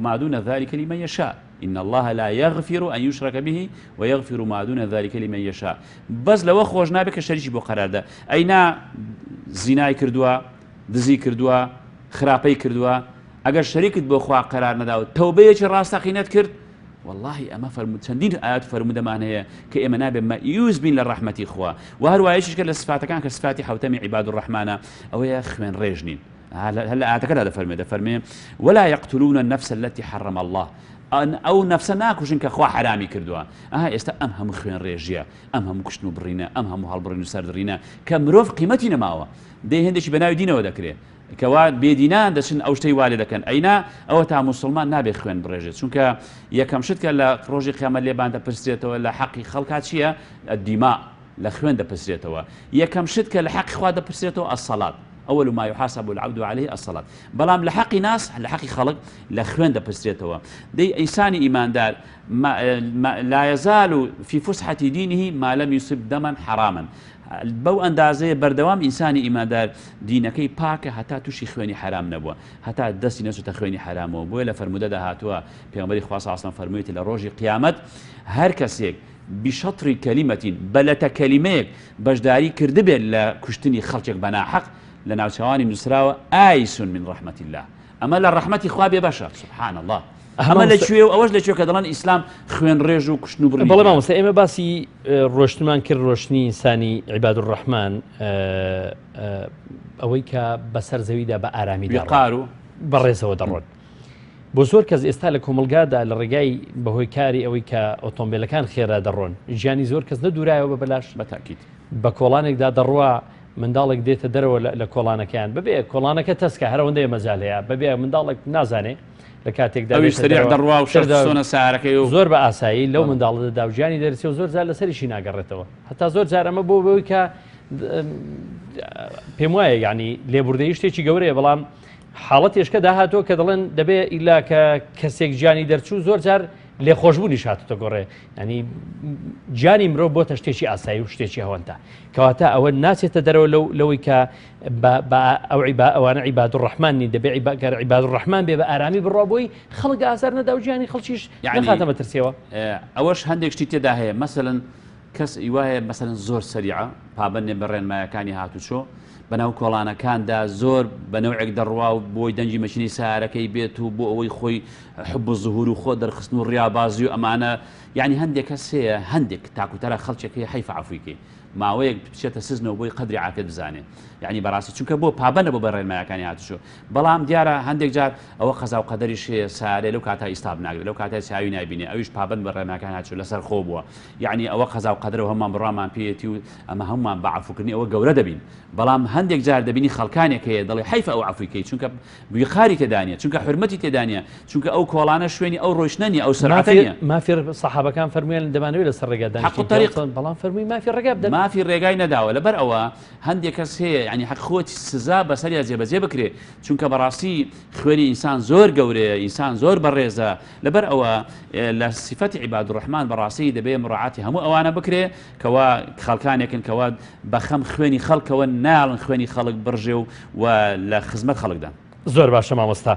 ما دون ذلك لمن يشاء إن الله لا يغفر أن يشرك به ويغفر ما دون ذلك لمن يشاء بەس لەوە خۆش نابێ کە شەریکی بۆ قەراردا ئەینا زینای کردووە دزی کردووە خراپەی کردووە ئەگەر شەریکت بۆ خوا قەرار نەدا و تەوبەیەکی ڕاستەقینەت کرد وەڵاهی ئەمە فەرموو چەندین ئایەت و فەرموودەمان هەیە کە ئێمە نابێ مەئیوس بین لە ڕەحمەتی خوا و هەروە یەکێکە لە سفاتەکان کە سفاتی حەوتەمی عیباد الرحمانە ئەوەیە خوێنڕێژ نین هەر لە ئایەتەکەدا دەفەرمێ دەفەرمێ ولا يقتلون النفس التي حرم الله ئەو نەفسە ناکوژن کە خوا حرامی کردووە ئەها ئێستا ئەم هەموو خوێن ڕێژیە ئەم هەموو کوشتن و بڕینە ئەم هەموو هەڵبڕین و سەردڕینە کە مرۆڤ قیمەتی نەماوە دەی هەندێکی بەناوی دینەوە دەکرێت کەوا بێدینان دەچن ئەو شتەی وا لێ دەکەن ئەینا ئەوەتا موسڵمان نابێ خوێن بڕێژێت چونکە یەکەم شت کە لە ڕۆژی قیامەت لێبان دەپرسرێتەوە لە حەقی خەڵکا چییە الدماء لە خوێن دەپرسرێتەوە یەکەم شت کە لە حەقی خوا دەپرسرێتەوە الصلاة اول ما يحاسب العبد عليه الصلاة بەڵام لە حەقی ناس لە حەقی خەڵک لە خوێن دەپرسرێتەوە دەی ئینسانی ئیماندار ما لا يزال في فسحة دينه ما لم يصب دما حراما بەو ئەندازەیە بەردەوام ئینسانی ئیماندار دینەکەی پاکە هەتا توشی خوێنی حەرام نەبووە هەتا دەستی نەچوتە خوێنی حەرامەوە بۆیە لە فەرموودەدا هاتووە پێغەمبەری خوا صلی اللە فەرموویەتی لە ڕۆژی قیامەت هەر کەسێک بشطر کلمة بە لەتە کەلیمەیەک بەشداری کردبێت لە کوشتنی خەڵکێک بە ناحەق لە ناوچەوانی نووسراوە آیس من رحمة اللە ئەمە لە ڕەحمەتی خوا بێ بەشە سبحان اللە ئەمە لە کوێ و ئەوەش لە کوێ کە دەڵێن ئیسلام خوێن ڕێژ و کوشتن و بڕینی بەڵێ مامۆستا ئێمە باسی ڕۆشتنمان کرد ڕۆشتنی ئینسانی عیباد الرحمن ئەوەی کە بەسەر زەویدا بە ئارامی وقار و بەڕێزەوە دەڕۆن بۆ زۆر کەس ئێستا لە کۆمەلگادا لە ڕێگای بەهۆی کاری ئەوەی کە ئۆتۆمبیلەکان خێرا دەڕۆن ژیانی زۆر کەس نەدورایەوە بە بەلاش بەتاکیت بە کۆڵانێکدا دەڕوا منداڵێک دێتە دەرەوە لە کۆڵانەکەیان بەبێ کۆڵانەکە تەسکە هەر ئەوەندەیە مەجال هەیە بەبێ منداڵێک نازانێ لە کاتێکدا ئەویش سەریع دەڕوا و شەرسۆنە سارەکەی و زۆر بە ئاسایی لەو منداڵە دەدا و گیانی دەرچێ و زۆر جار لەسەریشی ناگەڕێتەوە هەتا زۆر جار ئەمە بۆ بەوەی کە پێم وایە یعنی لێبوردەیی شتێکی گەورەیە بەڵام حاڵەتێشکە داهاتووە کە دەڵێن دەبێ ئیلا کە کەسێک گیانی دەرچوو زۆر جار لێخۆشبوونیش هاتوتە گۆڕێ ینی گیانی مرۆڤ بۆتە شتێکی ئاسایی و شتێکی هەوەنتە کەواتە ئەوە ناچێتە دەرەوە لەو لەوەی کە ئەو عیبا ئەوانە عیباد الرحمن نین دەبێ گەر عیباد الرحمن بێ بە ئارامی بڕوا بۆی خەڵک ئازار نەدا و گیانی خەڵکیش نەخاتە مەترسیەوە. ئەوەش هەندێک شتی تێدا هەیە مەسەلەن کەس ی وایە مەسەلەن زۆر سەریعە پابەند نیە بە ڕێنمایەکانی هاتوچۆ بەناو کۆڵانەکاندا زۆر بە نەوعێک دەڕوا و بۆی دەنگی مەشینەی سارەکەی بێت و بۆ ئەوەی خۆی حب و زهور و خۆ دەرخستن و ڕیابازی و ئەمانە یعنی هەندێک کەس هەیە هەندێک تاکوتەرا خەڵکێک هەیە حەیفە عەفوی کەی ماوەیەک بچێتە سزنەوە بۆی قەدری عافیەت بزانێ یعنی بەڕاستی چونکە بۆ پابەندە بۆ بە ڕێنمایەکانی هاتوچۆ بەڵام دیارە هەندێک جار ئەوە قەزا و قەدەریش هەیە سارێ لەو کاتا ئیستاب ناگرێت لەو کاتای چاوی نابینێ ئەویش پابەند بە ڕێنماکان هاتوچۆ لەسەر خۆ بووە یعنی ئەوە قەزا و قەدرە و هەموومان بڕوامان پێیەتی و ئەمە هەموومان بە عەفوکردنی ئەوە گەورە دەبین بەڵام هەندێک جار دەبینی خەڵکانێک هەیە دەڵێ حەیفە ئەو عەفوی کەی چونکە ویقاری تێدا نیە چونکە حورمەتی تێدا نیە چونکە ئەو کۆڵانە شوێنی ئەو ڕۆیشتنە نیە ئەو سەرعەتە نیە. مافی سەحابەکان فەرموویان دەمانەوێت لەسەر ڕێگا دانیشین حەق الطریق بەڵام فەرمووی مافی ڕێگا بدەن. مافی ڕێگای نەداوە لەبەر ئەوە هەندێک کەس هەیە یانی حەق خۆتی سزا بەسەریا جێبەجێ بکرێ چونکە بەڕاستی خوێنی ئینسان زۆر گەورەیە ئینسان زۆر بەڕێزە لەبەر ئەوە لە سیفەتی عیباد الرحمن بەڕاستی دەبێ مڕاعاتی هەموو ئەوانە بکرێ کەوا خەڵکانێکن کەوا بەخەم خوێنی خەڵکەوە نایەڵن خوێنی خەڵک بڕژێ و و لە خزمەت خەڵکدان. زۆر باشە مامۆستا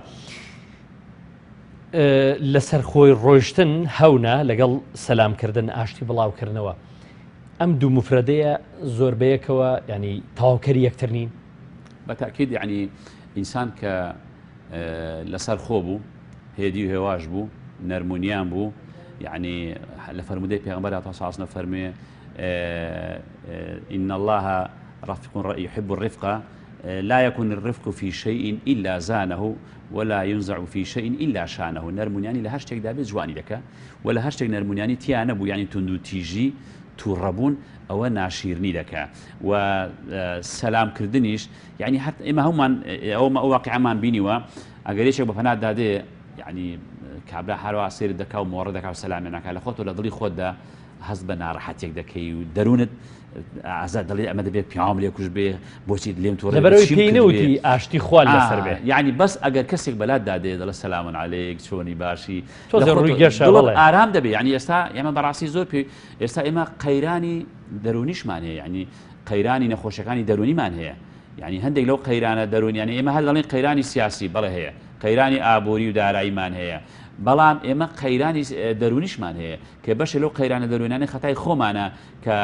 لەسەر خۆی ڕۆیشتن هەونە لەگەڵ سەلام کردن ئاشتی بڵاوکردنەوە ئەم دوو مفرەدەیە زۆر بەیەکەوە ینی تەواوکەری یەکتر نین؟ بە تاکید یعنی ئینسان کە لەسەر خۆ بوو هێدی و هێواش بوو نەرمونیان بوو یعنی لە فەرمودەی پێغمبەر هاتووە صلی الله فەرموێ إن الله رفيق يحب الرفق لا يكون الرفق في شيء إلا زانه ولا ينزع في شيء إلا شانه نەرمونیانی لە هەر شتێکدا بێ جوانی دەکا و لە هەر شتێک نەرمونیانی تیا نەبوو یعنی توندوتیژی تووڕەبوون ئەوە ناشیرنی دەکا و سەلام کردنیش یعنی هەر ئێمە هەمومان ئەومە ئەو واقعمان بینیوە ئەگەر یەکێک بە پەناتدا دێ یعنی کابرا هەروا سەیرت دەکا و مۆڕە دەکا و سەلامی ناکا لە خۆت و لە دڵی خۆتدا. هەست بە ناڕەحەتێک دەکەی و دەروونت ئازاد دەڵێ ئەمە دەبێت پیاوم لێ کوش بێ بۆچی لێم توڕە لەبەرەوەی پێی نەوتی ئاشتی خوا لەسەر بێ. یعنی بەس ئەگەر کەسێک بەلات دادێ دەڵێ سەلامن عەلەیک چۆنی باشی تۆزێ ڕووی گەشە دڵت ئارام دەبێ. یعنی ئێستا ئێمە بەڕاستی زۆر پێ ئێستا ئێمە قەیرانی دەروونیشمان هەیە، یعنی قەیرانی نەخۆشیەکانی دەروونیمان هەیە. یعنی هەندێک لەو قەیرانە دەروونیانە ئێمە هەر دەڵێن قەیرانی سیاسی بەڵێ هەیە، قەیرانی ئابووری و داراییمان هەیە، بەڵام ئێمە قەیرانی دەروونیشمان هەیە کە بەشێ لەو قەیرانە دەروونانەی خەتای خۆمانە کە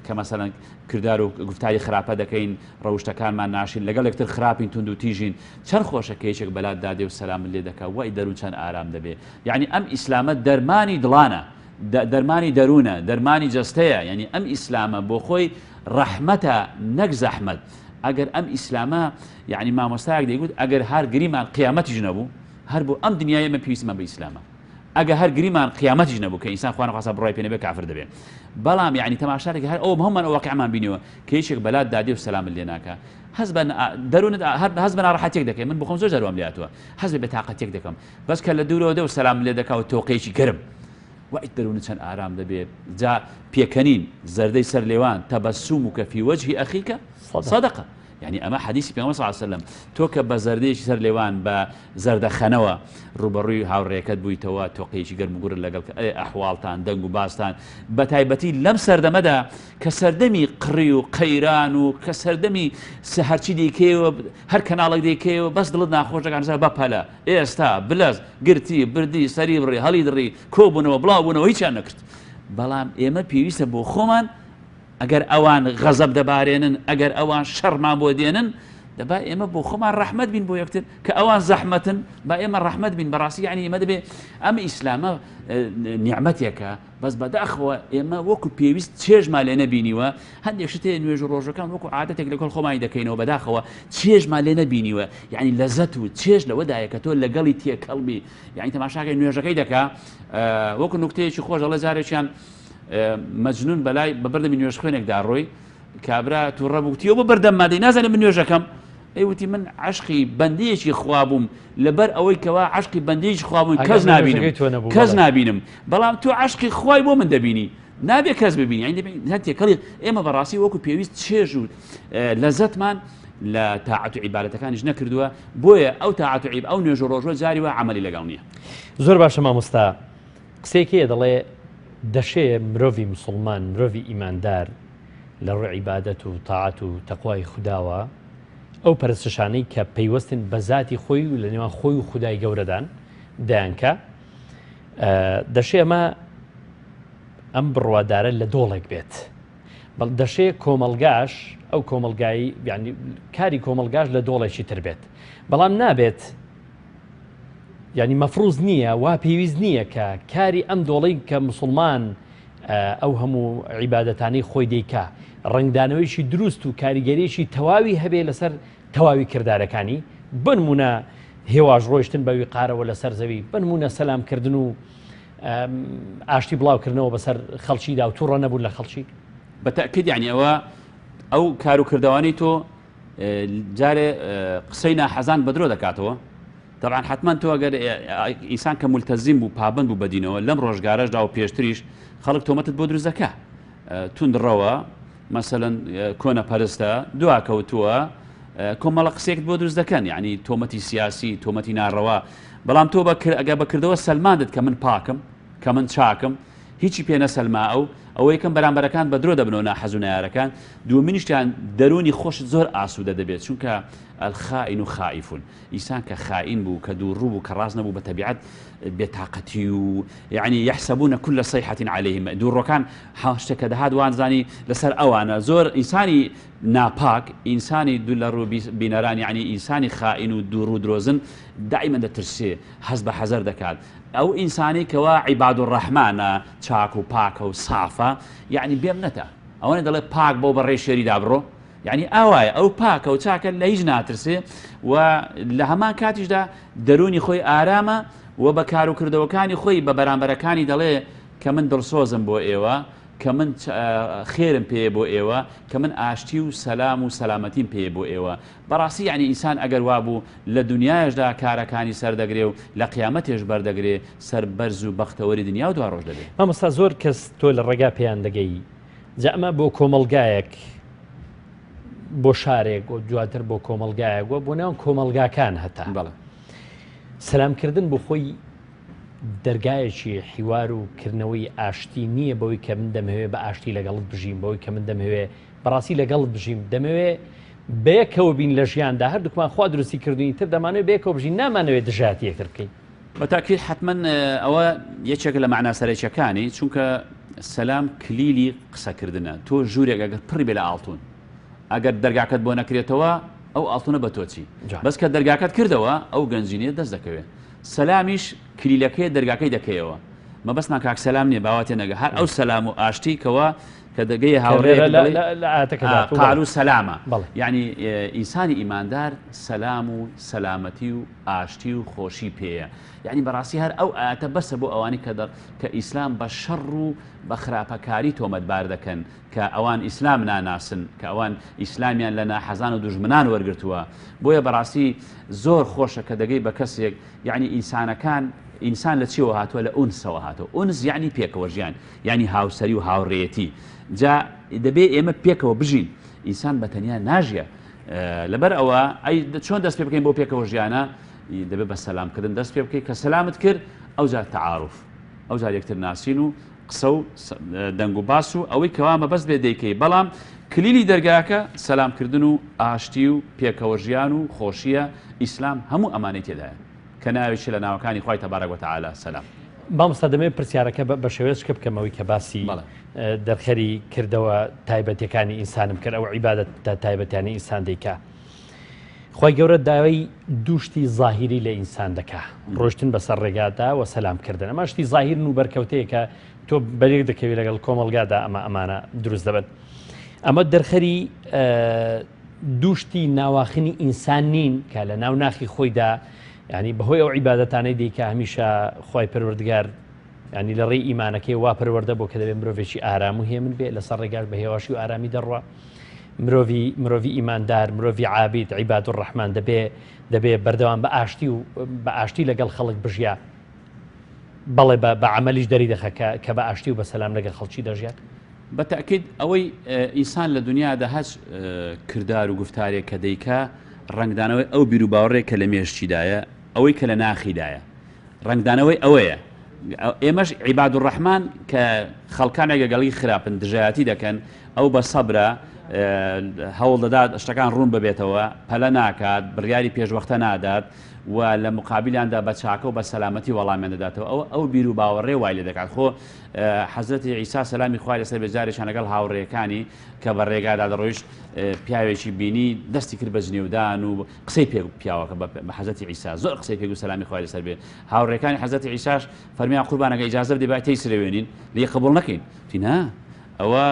کە مەسەلەن کردار و گوفتاری خراپە دەکەین، ڕەوشتەکانمان ناشین، لەگەڵ یەکتر خراپین، توندوتیژین. چەند خۆشە کە یەکێک بەلات دادێ و سەلامت لێ دەکا، وای دەروون چەند ئارام دەبێ. یەعنی ئەم ئیسلامە دەرمانی دڵانە، دەرمانی دەروونە، دەرمانی جەستەیە. یەعنی ئەم ئیسلامە بۆ خۆی ڕەحمەتە نەک زەحمەت. ئەگەر ئەم ئیسلامە، یەعنی مامۆستایەک دەیگوت ئەگەر هەر گریمان قیامەتیش نەبوو، هەر بۆ ئەم دنیای ئێمە پێویستمان بە ئیسلامە. ئەگەر هەر گریمان قیامەتیش نەبوو کە ئینسان خوا نەخواستە بڕوای پێ نەبێ کافر دەبێ. بەڵام یەعنی تەماشا دەکەی هەر ئەو هەموومان ئەو واقیعمان بینیوە کە یەکێک بەلات دادێ و سەلامت لێ ناکا هەست بە دەروونت هەر هەست بە ناڕەحەتیەک دەکەی. من بخۆم زۆر جار وام لێ هاتووە هەست بە بێتاقەتیەک دەکەم بەس کە لە دوورەوە دێ و سەلامت لێ دەکا و تۆقەیەکی گەرم وای دەروونت چەند ئارام دەبێ. جا پێکەنین زەردەی سەر لێوان تەبەسومک فی وجه اخیک صدقە. یعنی ئەمە حەدیسی پێغەمبەر صلی اللە علیه وسلم تۆ کە بە زەردەیەکی سەر لێوان بە زەردەخەنەوە ڕووبەڕووی هاوڕێکەت بوویتەوە تۆقەیەکی گەرم و گوڕت لەگەڵ ئەی ئەحواڵتان دەنگ و باستان بە تایبەتی لەم سەردەمەدا کە سەردەمی قڕی و قەیران و کە سەردەمی هەرچی دیکەیەوە هەر کەناڵێک دیکەیەوە بەس دڵت ناخۆش دەکات نووسرا بە پەلە ئێستا بلەز گرتی بردی سەری بڕی هەڵی دڕی کۆبوونەوە بڵاو بوونەوە هیچیان نەکرد بەڵام ئێمە پێویستە بۆ خۆمان ئەگەر ئەوان غەزەب دەبارێنن، ئەگەر ئەوان شەڕمان بۆ دێنن، دەبا ئێمە بۆ خۆمان ڕەحمەت بین بۆ یەکتر، کە ئەوان زەحمەتن با ئێمە ڕەحمەت بین. بەڕاستی یعنی ئێمە دەبێ ئەم ئیسلامە نیعمەتێکە، بەس بەداخەوە ئێمە وەکو پێویست چێژمان لێ نەبینیوە. هەندێک شت هەیە نوێژ و ڕۆژەکان وەکو عادەتێک لەگەڵ خۆمانی دەکەینەوە، بەداخەوە چێژمان لێ نەبینیوە. یعنی لەزەت و چێژ لەوەدایە کە تۆ لەگەڵی تێکەڵ بی. یعنی تەماشاکەی نوێژەکەی دەکا وەکو نوکتەیەکی خۆش دەڵێ جارێکیان مەجنون بەلای بە بەردەمی نوێژخوێنێکدا ڕۆی، کابرا تووڕە بوو وتی ئەو بە بەردەم مادەی نازانێ من نوێژەکەم. ئەی وتی من عەشقی بەندەیەکی خوا بووم، لەبەر ئەوەی کەوا عەشقی بەندەیەکی خوا بووم کەس نابینم، کەس نابینم، بەڵام تۆ عەشقی خوای بۆ من دەبینی، نابێ کەس ببینی. یعنی دەبێ هەر تێکەڵی ئێمە بەڕاستی وەکو پێویست چێژ و لەزەتمان لە تاعەت و عیبادەتەکانیش نەکردووە، بۆیە ئەو تاعەت و عیب ئەو نوێژ و ڕۆژوە جاری وا عەمەلی لەگەڵ نییە. زۆر باشە مامۆستا، قسەیەک هەیە دەڵێ دەشێ مرۆڤی مسوڵمان، مرۆڤی ئیماندار لە ڕووی عیبادەت و تاعەت و تەقوای خوداوە ئەو پەرستشانەی کە پەیوەستن بە زاتی خۆی و لە نێوان خۆی و خودای گەورەدان دەیانکا، دەشێ ئەمە ئەم بڕوادارە لە دۆڵێک بێت، بەڵ دەشێ کۆمەڵگاش ئەو کۆمەڵگای یعنی کاری کۆمەڵگاش لە دۆڵێکی تر بێت، بەڵام نابێت یانی مەفروز نییە وا پێویست نییە کە کاری ئەم دۆڵەی کە مسوڵمان ئەو هەموو عیبادەتانەی خۆی دەیکا ڕەنگدانەوەیکی دروست و کاریگەریەکی تەواوی هەبێ لەسەر تەواوی کردارەکانی بنمونە هێواش ڕۆیشتن بە ویقارەوە لەسەر زەوی بنمونە سەلام کردن و ئاشتی بڵاوکردنەوە بەسەر خەڵکیدا و تووڕە نەبوون لە خەڵکی. بە تەئکید یانی ئەوە ئەو کار و کردەوانەی تۆ جارێ قسەی ناحەزان بە درۆ دەکاتەوە تەبعەن حتمما تۆ ئەگەر ئینسان کە ملتەزیم بوو پابند بوو بە دینەوە لەم ڕۆژگارەشدا و پێشتریش خەڵک تۆمەتت بۆ دروست دەکا توندڕەوە مەسەلەن کۆنە پەرستە دواکەوتووە کۆمەڵە قسێکت بۆ دروست دەکەن یعنی تۆمەتی سیاسی تۆمەتی ناڕەوا بەڵام تۆ ئەگە بەکردەوە سەلماندت کە من پاکم کە من چاکم هیچی پێ نەسەلما ئەو ئەوە یەکەم بەرامبەرەکان بە درۆ دەبنەوە ناحەز و نەیارەکان دووەمینیشتان دەروونی خۆشت زۆر ئاسوودە دەبێت چونکە الخائن خائف ئینسان کە خائین بوو کە دووڕوو بوو کە ڕاست نەبوو بە تەبیعەت بێتاقەتی و یعنی یحسبون كل صيحة عليهم دووڕۆکان شتێک کە دەهات وانزانی لەسەر ئەوانە زۆر ئینسانی ناپاک ئینسانی دوو لە ڕوو بینەران یعنی ئینسانی خائین و دووڕوو درۆزن دائیمەن دەترسێ هەست بە حەزەر دەکات ئەو ئینسانەی کەوا عیباد الرحمانە چاک و پاکە و سافە یەعنی بێمنەتە ئەوەنە دەڵێ پاک بۆ بەڕێی شێریدا بڕۆ یعنی ئاوایە ئەو پاکە و چاکە لە هیچ ناترسێ و لە هەمان کاتیشدا دەرونی خۆی ئارامە و بە کار و کردەوەکانی خۆی بە بەرامبەرەکانی دەڵێ کە من دڵسۆزم بۆ ئێوە. کە من خێرم پێیە بۆ ئێوە، کە من ئاشتی و سەلام و سەلامەتیم پێیە بۆ ئێوە. بەڕاستی یەعنی ئینسان ئەگەر وابوو لە دونیایشدا کارەکانی سەردەگرێ و لە قیامەتێش بەردەگرێ، سەربەرز و بەختەوەری دنیا و دواڕۆژ دەبێ. مامۆستا زۆر کەس تۆ لە ڕێگا پێیان دەگەی جا ئەمە بۆ کۆمەڵگایەک بۆ شارێک و دواتر بۆ کۆمەڵگایەک و بۆ ناو کۆمەڵگاکان هەتا بەڵێ. سەلام کردن بۆ خۆی دەرگایەکی حیوار و کردنەوەی ئاشتی نییە بەوەی کە من دەمەوێ بە ئاشتی لەگەڵت بژیم بەوەی کە من دەمەوێ بەڕاستی لەگەڵت بژیم دەمەوێ بەیەکەوە بین لە ژیاندا هەردووکمان خوا دروستی کردوین تر دەمانەوێت بەیەکەوە بژین نامانەوێت دژایەتی یەکتر بکەین. بە تاکید حەتمەن ئەوە یەکێکە لە مەعنا سەرەکیەکانی چونکە سەلام کلیلی قسەکردنە تۆ ژوورێک ئەگەر پڕی بێ لە ئاڵتون ئەگەر دەرگاکەت بۆ نەکرێتەوە ئەو ئاڵتونە بە تۆ چی بەس کە دەرگاکەت کردەوە ئەو گەنجینەیە دەست دەکەوێت سەلامیش کلیلەکەی دەرگاکەی دەکەیەوە مەبەستمان کاک سەلام نییە باوا تێنەگە هەر ئەو سەلام و ئاشتی کەوا کە دەگەیە هاوڕێ لە ئاتەکەدا قالو سەلامە یعنی ئینسانی ئیماندار سەلام و سەلامەتی و ئاشتی و خۆشی پێیە یعنی بەڕاستی هەر ئەو ئاەتە بەسە بۆ ئەوانی کە دەڕ کە ئیسلام بە شەڕ و بە خراپەکاری تۆمەتبار دەکەن کە ئەوان ئیسلام ناناسن، کە ئەوان ئیسلامیان لە ناحەزان و دوژمنان وەرگرتووە، بۆیە بەڕاستی زۆر خۆشە کە دەگەی بە کەسێک، یەعنی ئینسانەکان، ئینسان لە چیەوە هاتووە؟ لە ئونسەوە هاتووە، ئونس یەعنی پێکەوە ژیان، یەعنی هاوسەری و هاوڕێیەتی، جا دەبێ ئێمە پێکەوە بژین، ئینسان بە تەنیا ناژیە، لەبەر ئەوە ئەی چۆن دەست پێ بکەین بۆ پێکەوە ژیانە؟ دەبێ بە سەلام کردن دەست پێ بکەی، کە سەلامت کرد ئەوجار تەعاروف، ئەوجار یەکتر ناسین و قسە و دەنگ و باس و ئەوەی کەوا مەبەست بێ دەیکەی بەڵام کلیلی دەرگاکە سەلام کردن و ئاشتی و پێکەوە ژیان و خۆشیە ئیسلام هەموو ئەمانەی تێدایە کە ناوێکی لە ناوەکانی خوای تبارک و تعالی سەلام. مامۆستا دەمەوێت پرسیارەکە بە شێوەیەک بکەمەوەی کە باسی دەرخەری کردەوە تایبەتەکانی ئینسانم کرد ئەو عیبادەتە تایبەتیانی ئینسان دەیکا. خوای گەورە داوای دوو شتی زاهیری لە ئینسان دەکا، ڕۆشتن بەسەر ڕێگادا و سەلام کردن. ئەمە شتی زاهیرن و بەرکەوتەیە کە تۆ بەرێک دەکەوی لەگەڵ کۆمەڵگادا ئەمە ئەمانە دروست دەبن. ئەمە دەرخەری دوو شتی ناواخنی ئینسان نین کە لە ناو ناخی خۆیدا ینی بەهۆی ئەو عیبادەتانەی دیکە هەمیشە خوای پەروەردگار ینی لە ڕێی ئیمانەکەی وا پەروەردە بۆ کە دەبێت مرۆڤێکی ئارام و هێمن بێ لەسەر ڕێگاش بە هێواشی و ئارامی دەڕوا. مرۆڤی مرۆڤی ئیماندار مرۆڤی عابید عیباد الرحمن دەبێ دەبێ بەردەوام بە ئاشتی و بە ئاشتی لەگەڵ خەڵک بژیا بەڵێ بە بە عەمەلیش دەری دەخە کە کە بە ئاشتی و بە سەلام لەگەڵ خەڵکی دەژیات. بە تەئکید ئەوەی ئینسان لە دونیادا هەچ کردار و گوفتارێک کە دەیکا ڕەنگدانەوەی ئەو بیروباوەڕێک کە لە مێشکیدایە ئەوەی کە لە ناخیدایە ڕەنگدانەوەی ئەوەیە ئێمەش عیباد الرحمن کە خەڵکانێک لەگەڵی خراپن دژایەتی دەکەن ئەو بە سەبرە هەوڵ دەدات شتەکان ڕوون ببێتەوە پەلە ناکات بڕیاری پێشوەختە نادات و لە مقابلیاندا بە چاکە و بە سەلامەتی وەڵامیان دەداتەوە ئەوە ئەو بیر و باوەڕێ وای لێ دەکات خۆ حەزرەتی عیسا سەلامی خوای لەسەر بێ جارێکیان لەگەڵ هاوڕێیەکانی کە بە ڕێگادا دەڕۆیشت پیاوێکی بینی دەستی کرد بە جنێودان و قسەی پێ پیاوەکە بە حەزرەتی عیسا زۆر قسەی پێ گوت سەلامی خوای لەسەر بێ هاوڕێکانی حەزرەتی عیساش فەرمیان قوربانەکە ئیجازە بدەی با تێی سرەوێنین لێی قبوڵ نەکەین وتی نا ئەوە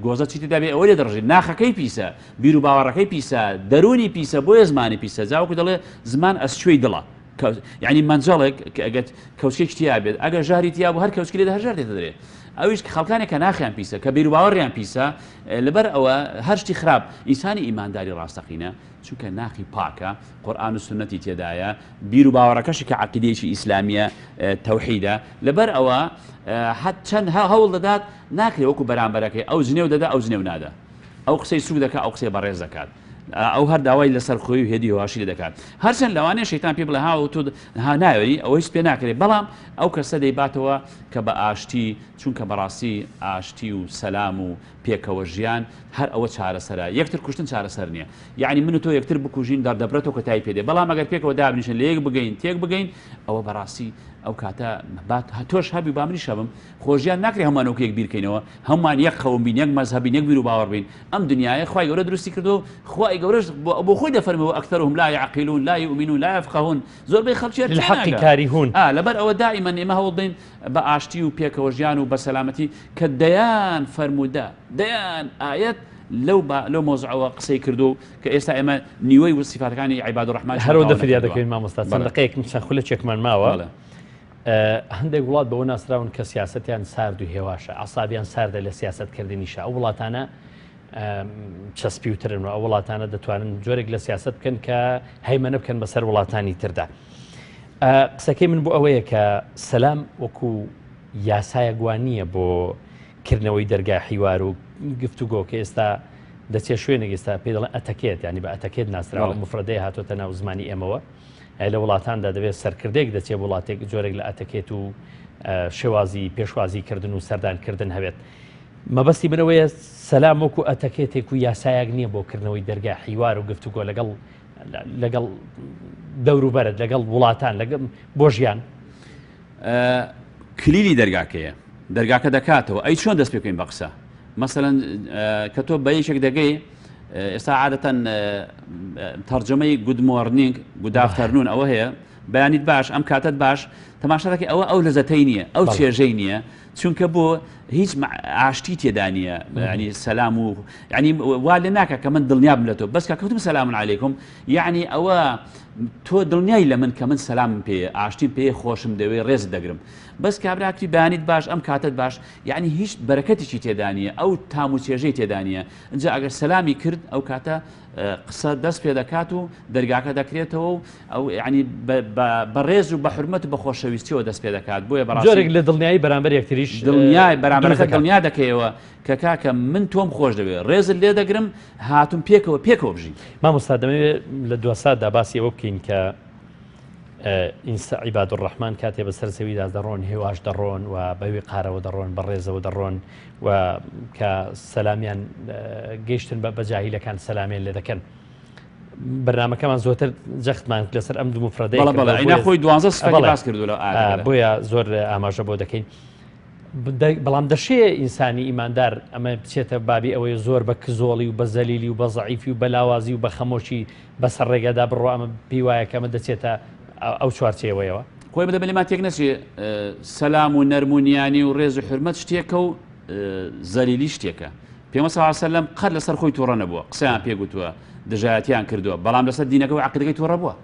گۆزە چی تێدا بێ ئەوە لێ دەڕژێت ناخەکەی پیسە بیر و باوەڕەکەی پیسە دەروونی پیسە بۆیە زمانی پیسە جاوەکو دەڵێ زمان ئەسچوی دڵە یعنی مەنجەڵێک کە ئەگەر کەوچکێکی تیا بێت ئەگەر ژاری تیا بوو هەر کەوچکی لێ هەر ژار دێتە دەرێ ئەویش خەڵکانێک کە ناخیان پیسە کە بیروباوەڕیان پیسە لەبەر ئەوە هەر شتی خراپ ئینسانی ئیمانداری ڕاستەقینە چونکە ناخی پاکە قورئان و سوننەتی تێدایە بیر و باوەڕەکەشی کە عەقیدەیەکی ئیسلامیە تەوحیدە لەبەر ئەوە هەت چەند هەوڵ دەدات ناکرێ وەکو بەرامبەرەکەی ئەو جنێو دەدا ئەو جنێو نادا ئەو قسەی سوک دەکات ئەو قسەی بەڕێز دەکات ئەو هەر داوای لەسەر خۆی و هێدی هواشی لێ دەکات هەرچەند لەوانەیە شەیتان پێ بڵێ ها تۆ ها ناوێری ئەوە هیچ پێ ناکرێت بەڵام ئەو کەسە دەیباتەوە کە بە ئاشتی چونکە بەڕاستی ئاشتی و سەلام و پێکەوە ژیان هەر ئەوە چارەسەرە یەکتر کوشتن چارەسەر نییە یعنی من و تۆ یەکتر بکوژین دەردەبرێتەوە کۆتایی پێ دێ بەڵام ئەگەر پێکەوە دابنیشن لە یەک بگەین تێک بگەین ئەوە بەڕاستی ئەو کاتە با تۆش هەبی با منیش هەبم خۆ ژیان ناکرێ هەمووان وەکو یەک بیرکەینەوە هەمووان یەک قەوم بین یەک مەزهەب بین یەک بیر و باوەڕ بین ئەم دنیایە خوای گەورە دروستی کردووە و خوای گەورەش بۆ خۆی دەفەرموێ وأکثرهم لا یعقلون لا یؤمنون لا یفقهون زۆربەی خەڵکی هەر للحق تێناگا کارهون. ئا لەبەر ئەوە دائیمەن ئێمە هەوڵ بدەین بە ئاشتی و پێکەوە ژیان و بە سەلامەتی کە دەیان فەرموودە دەیان ئایەت لەو با لەو مەوزوعەوە قسەی کردووە و کە ئێستا ئێمە نیوەی و سیفاتەکانی عیباد الرحمن هەرەوەندە فریا دەکەوین مامۆستا چەند دەقەیەکم چەند خولەکێکمان ماوە. بەڵێ. هەندێک وڵات بەوە ناسراون کە سیاسەتیان سارد و هێواشە، عەسابیان ساردە لە سیاسەتکردنیشا، ئەو وڵاتانە چەسپیوترن و ئەو وڵاتانە دەتوانن جۆرێک لە سیاسەت بکەن کە هەیمەنە بکەن بەسەر وڵاتانی تردا. قسەکەی من بۆ ئەوەیە کە سەلام وەکو یاسایەک وا نییە بۆ کردنەوەی دەرگای حیوار و گفتوگۆ کە ئێستا دەچێت شوێنێک ئێستا پێی دەڵێن ئەتەکێت ینی بە ئەتەکێت ناسراوە مفرەدەی هاتۆتە ناو زمانی ئێمەوە لە وڵاتاندا دەبێت سەرکردەیەک دەچێت وڵاتێک جۆرێک لە ئەتەکێت و شێوازی پێشوازی کردن و سەردانکردن هەبێت. مەبەستی من ئەوەیە سەلام وەکو ئەتەکێتێک و یاسایەک نییە بۆ کردنەوەی دەرگای حیوار و گفتوگۆ لەگەڵ لەگەڵ دەوروبەرت لەگەڵ وڵاتان لەگەڵ بۆ ژیان. کلیلی دەرگاکەیە دەرگاکە دەکاتەوە ئەی چۆن دەست پێ بکەین بە قسە مەسەلەن کە تۆ بە یەکێک دەگەی ئێستا عادەتەن تەرجەمەی good morning good afternoon ئەوە هەیە بەیانیت باش ئەم کاتت باش تەماشا دەکەی ئەوە ئەو لەزەتەی نییە ئەو چێژەی نییە چونکە بۆ هیچ ئاشتی تێدا نییە ینی سەلام و ینی وا لێ ناکە کە من دڵنیابم لە تۆ بەس کە کەوتم سەلام علیکم یعنی ئەوە تۆ دڵنیای لە من کە من سەلامم پێ ئاشتیم پێ خۆشم دەوێ ڕێز دەگرم بەس کابراکتی بەیانیت باش ئەم کاتت باش یعنی هیچ بەرەکەتێکی تێدا نییە ئەو تام و چێژەی تێدا نییە ئینجا ئەگەر سەلامی کرد ئەو کاتە قسە دەست پێ دەکات و دەرگاکە دەکرێتەوە و ئەو یعنی بە ڕێز و بە حورمەت و بە خۆشەویستیەوە دەست پێ دەکات بۆیە بەڕاستی جۆرێک لە دڵنیایی بەرامبەر یەکتریش دڵنیای بەرامبەرەکە دڵنیا دەکەیەوە کە کاکە من تۆم خۆش دەوێ ڕێزت لێ دەگرم هاتوم پێکەوە پێکەوە بژین. مامۆستا دەمەوێت لە دوا ساتدا باسی ئەوە بکەین کە ئینسا عیباد الرحمن کاتێ بەسەر زەویدا دەڕۆن هێواش دەڕۆن و بە ویقارەوە دەڕۆن بە ڕێزەوە دەڕۆن و کە سەلامیان گەیشتن بە بەجاهیلەکان سەلامیان لێ دەکەن. بەرنمەکەمان زۆتر جەختمان لەسەر ئەم دوو مفرەدەی خۆی دوانزە سفەتی باس کردو لە بۆیە زۆر ئاماژە بۆ دەکەین. بەڵام دەشێ ئینسانی ئیماندار ئەمە بچێتە بابی ئەوەی زۆر بە کزۆڵی و بە زەلیلی و بە زەعیفی و بە لاوازی و بە خەمۆکی بەسەر ڕێگادا بڕوا ئەمە پێی وایە کە ئەمە دەچێتە ئەو چوارچێوەیەوە. خۆی بدە بەلێمان تێک نەچێ سەلام و نەرم و نیانی و ڕێز و حورمەت شتێکە و زەلیلی شتێکە پێغەمبەر صلی اللە علیه وسلم قەت لەسەر خۆی توڕە نەبووە قسەیان پێ گوتووە دژایەتیان کردووە بەڵام لەسەر دینەکە و عەقیدەکەی توڕە بووە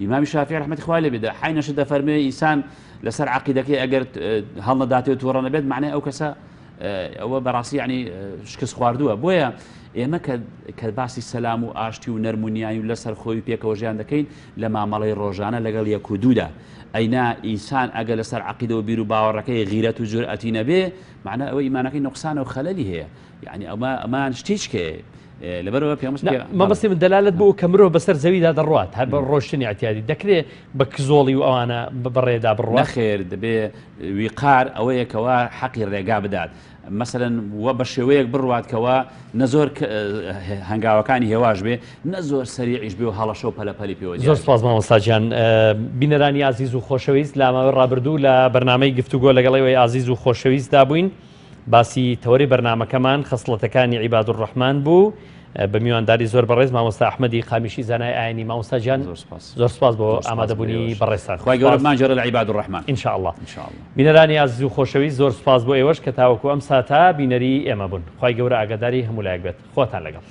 ئیمامی شافعی ڕەحمەتی خوای لێ بێت حینەش دەفەرموێ ئینسان لەسەر عەقیدەکەی ئەگەر هەڵنەداتێ و توڕە نەبێت معنای ئەو کەسە ئەوە بەڕاستی یعنی شکست خواردووە بۆیە ئێمە کە باسی سەلام و ئاشتی و نەرمونیانی و لەسەر خۆی پێکەوە ژیان دەکەین لە مامەڵەی ڕۆژانە لەگەڵ یەک و دوودا ئەینا ئینسان ئەگەر لەسەر عقیدە و بیر و باوەڕەکەی غیرەت و جورئەتی نەبێ معنی ئەوە ئیمانەکەی نقصانە و خەلەلی هەیە یعنی ئەمە ئەمان شتیچکەیە لەبەرەوە پێم مەبەستی من دەلالت بۆ کە مرۆڤ بەسەر زەویدا دەڕوات هەر بە ڕۆشتنی اعتیادی دەکرێ بە کزۆڵی و ئەوانە بەڕێدا بڕوا نەخێر دەبێ ویقار ئەوەیە کەوا حەقی ڕێگا بدات مەسەلەن وە بە شێوەیەک بڕوات کەوا نە زۆر هەنگاوەکانی هێواش بێ نە زۆر سەریعیش بێ و هەڵەشە و پەلەپەلی پێوە زۆر سپاس مامۆستا گیان بینەرانی ئازیز و خۆشەویست لە ماوەی ڕابردوو لە بەرنامەی گفتوگۆ لەگەڵ ئێوەی ئازیز و خۆشەویستدا بووین باسی تەوەری بەرنامەکەمان خەسڵەتەکانی عیبادولڕەحمان بوو بە میوانداری زۆر بەڕێز مامۆستا ئەحمەدی قامیشی زانای ئاینی مامۆستا گیان زۆر سپاس بۆ ئامادەبوونی بەڕێزتان خوای گەورە بمانگێڕێ لە عیبادولڕەحمان ان شاء الله بینەرانی ئازیز و خۆشەویست زۆر سپاس بۆ ئێوەش کە تاوەکو ئەم ساتە بینەری ئێمە بوون خوای گەورە ئاگاداری هەموو لایەک بێت خۆتان لەگەڵ.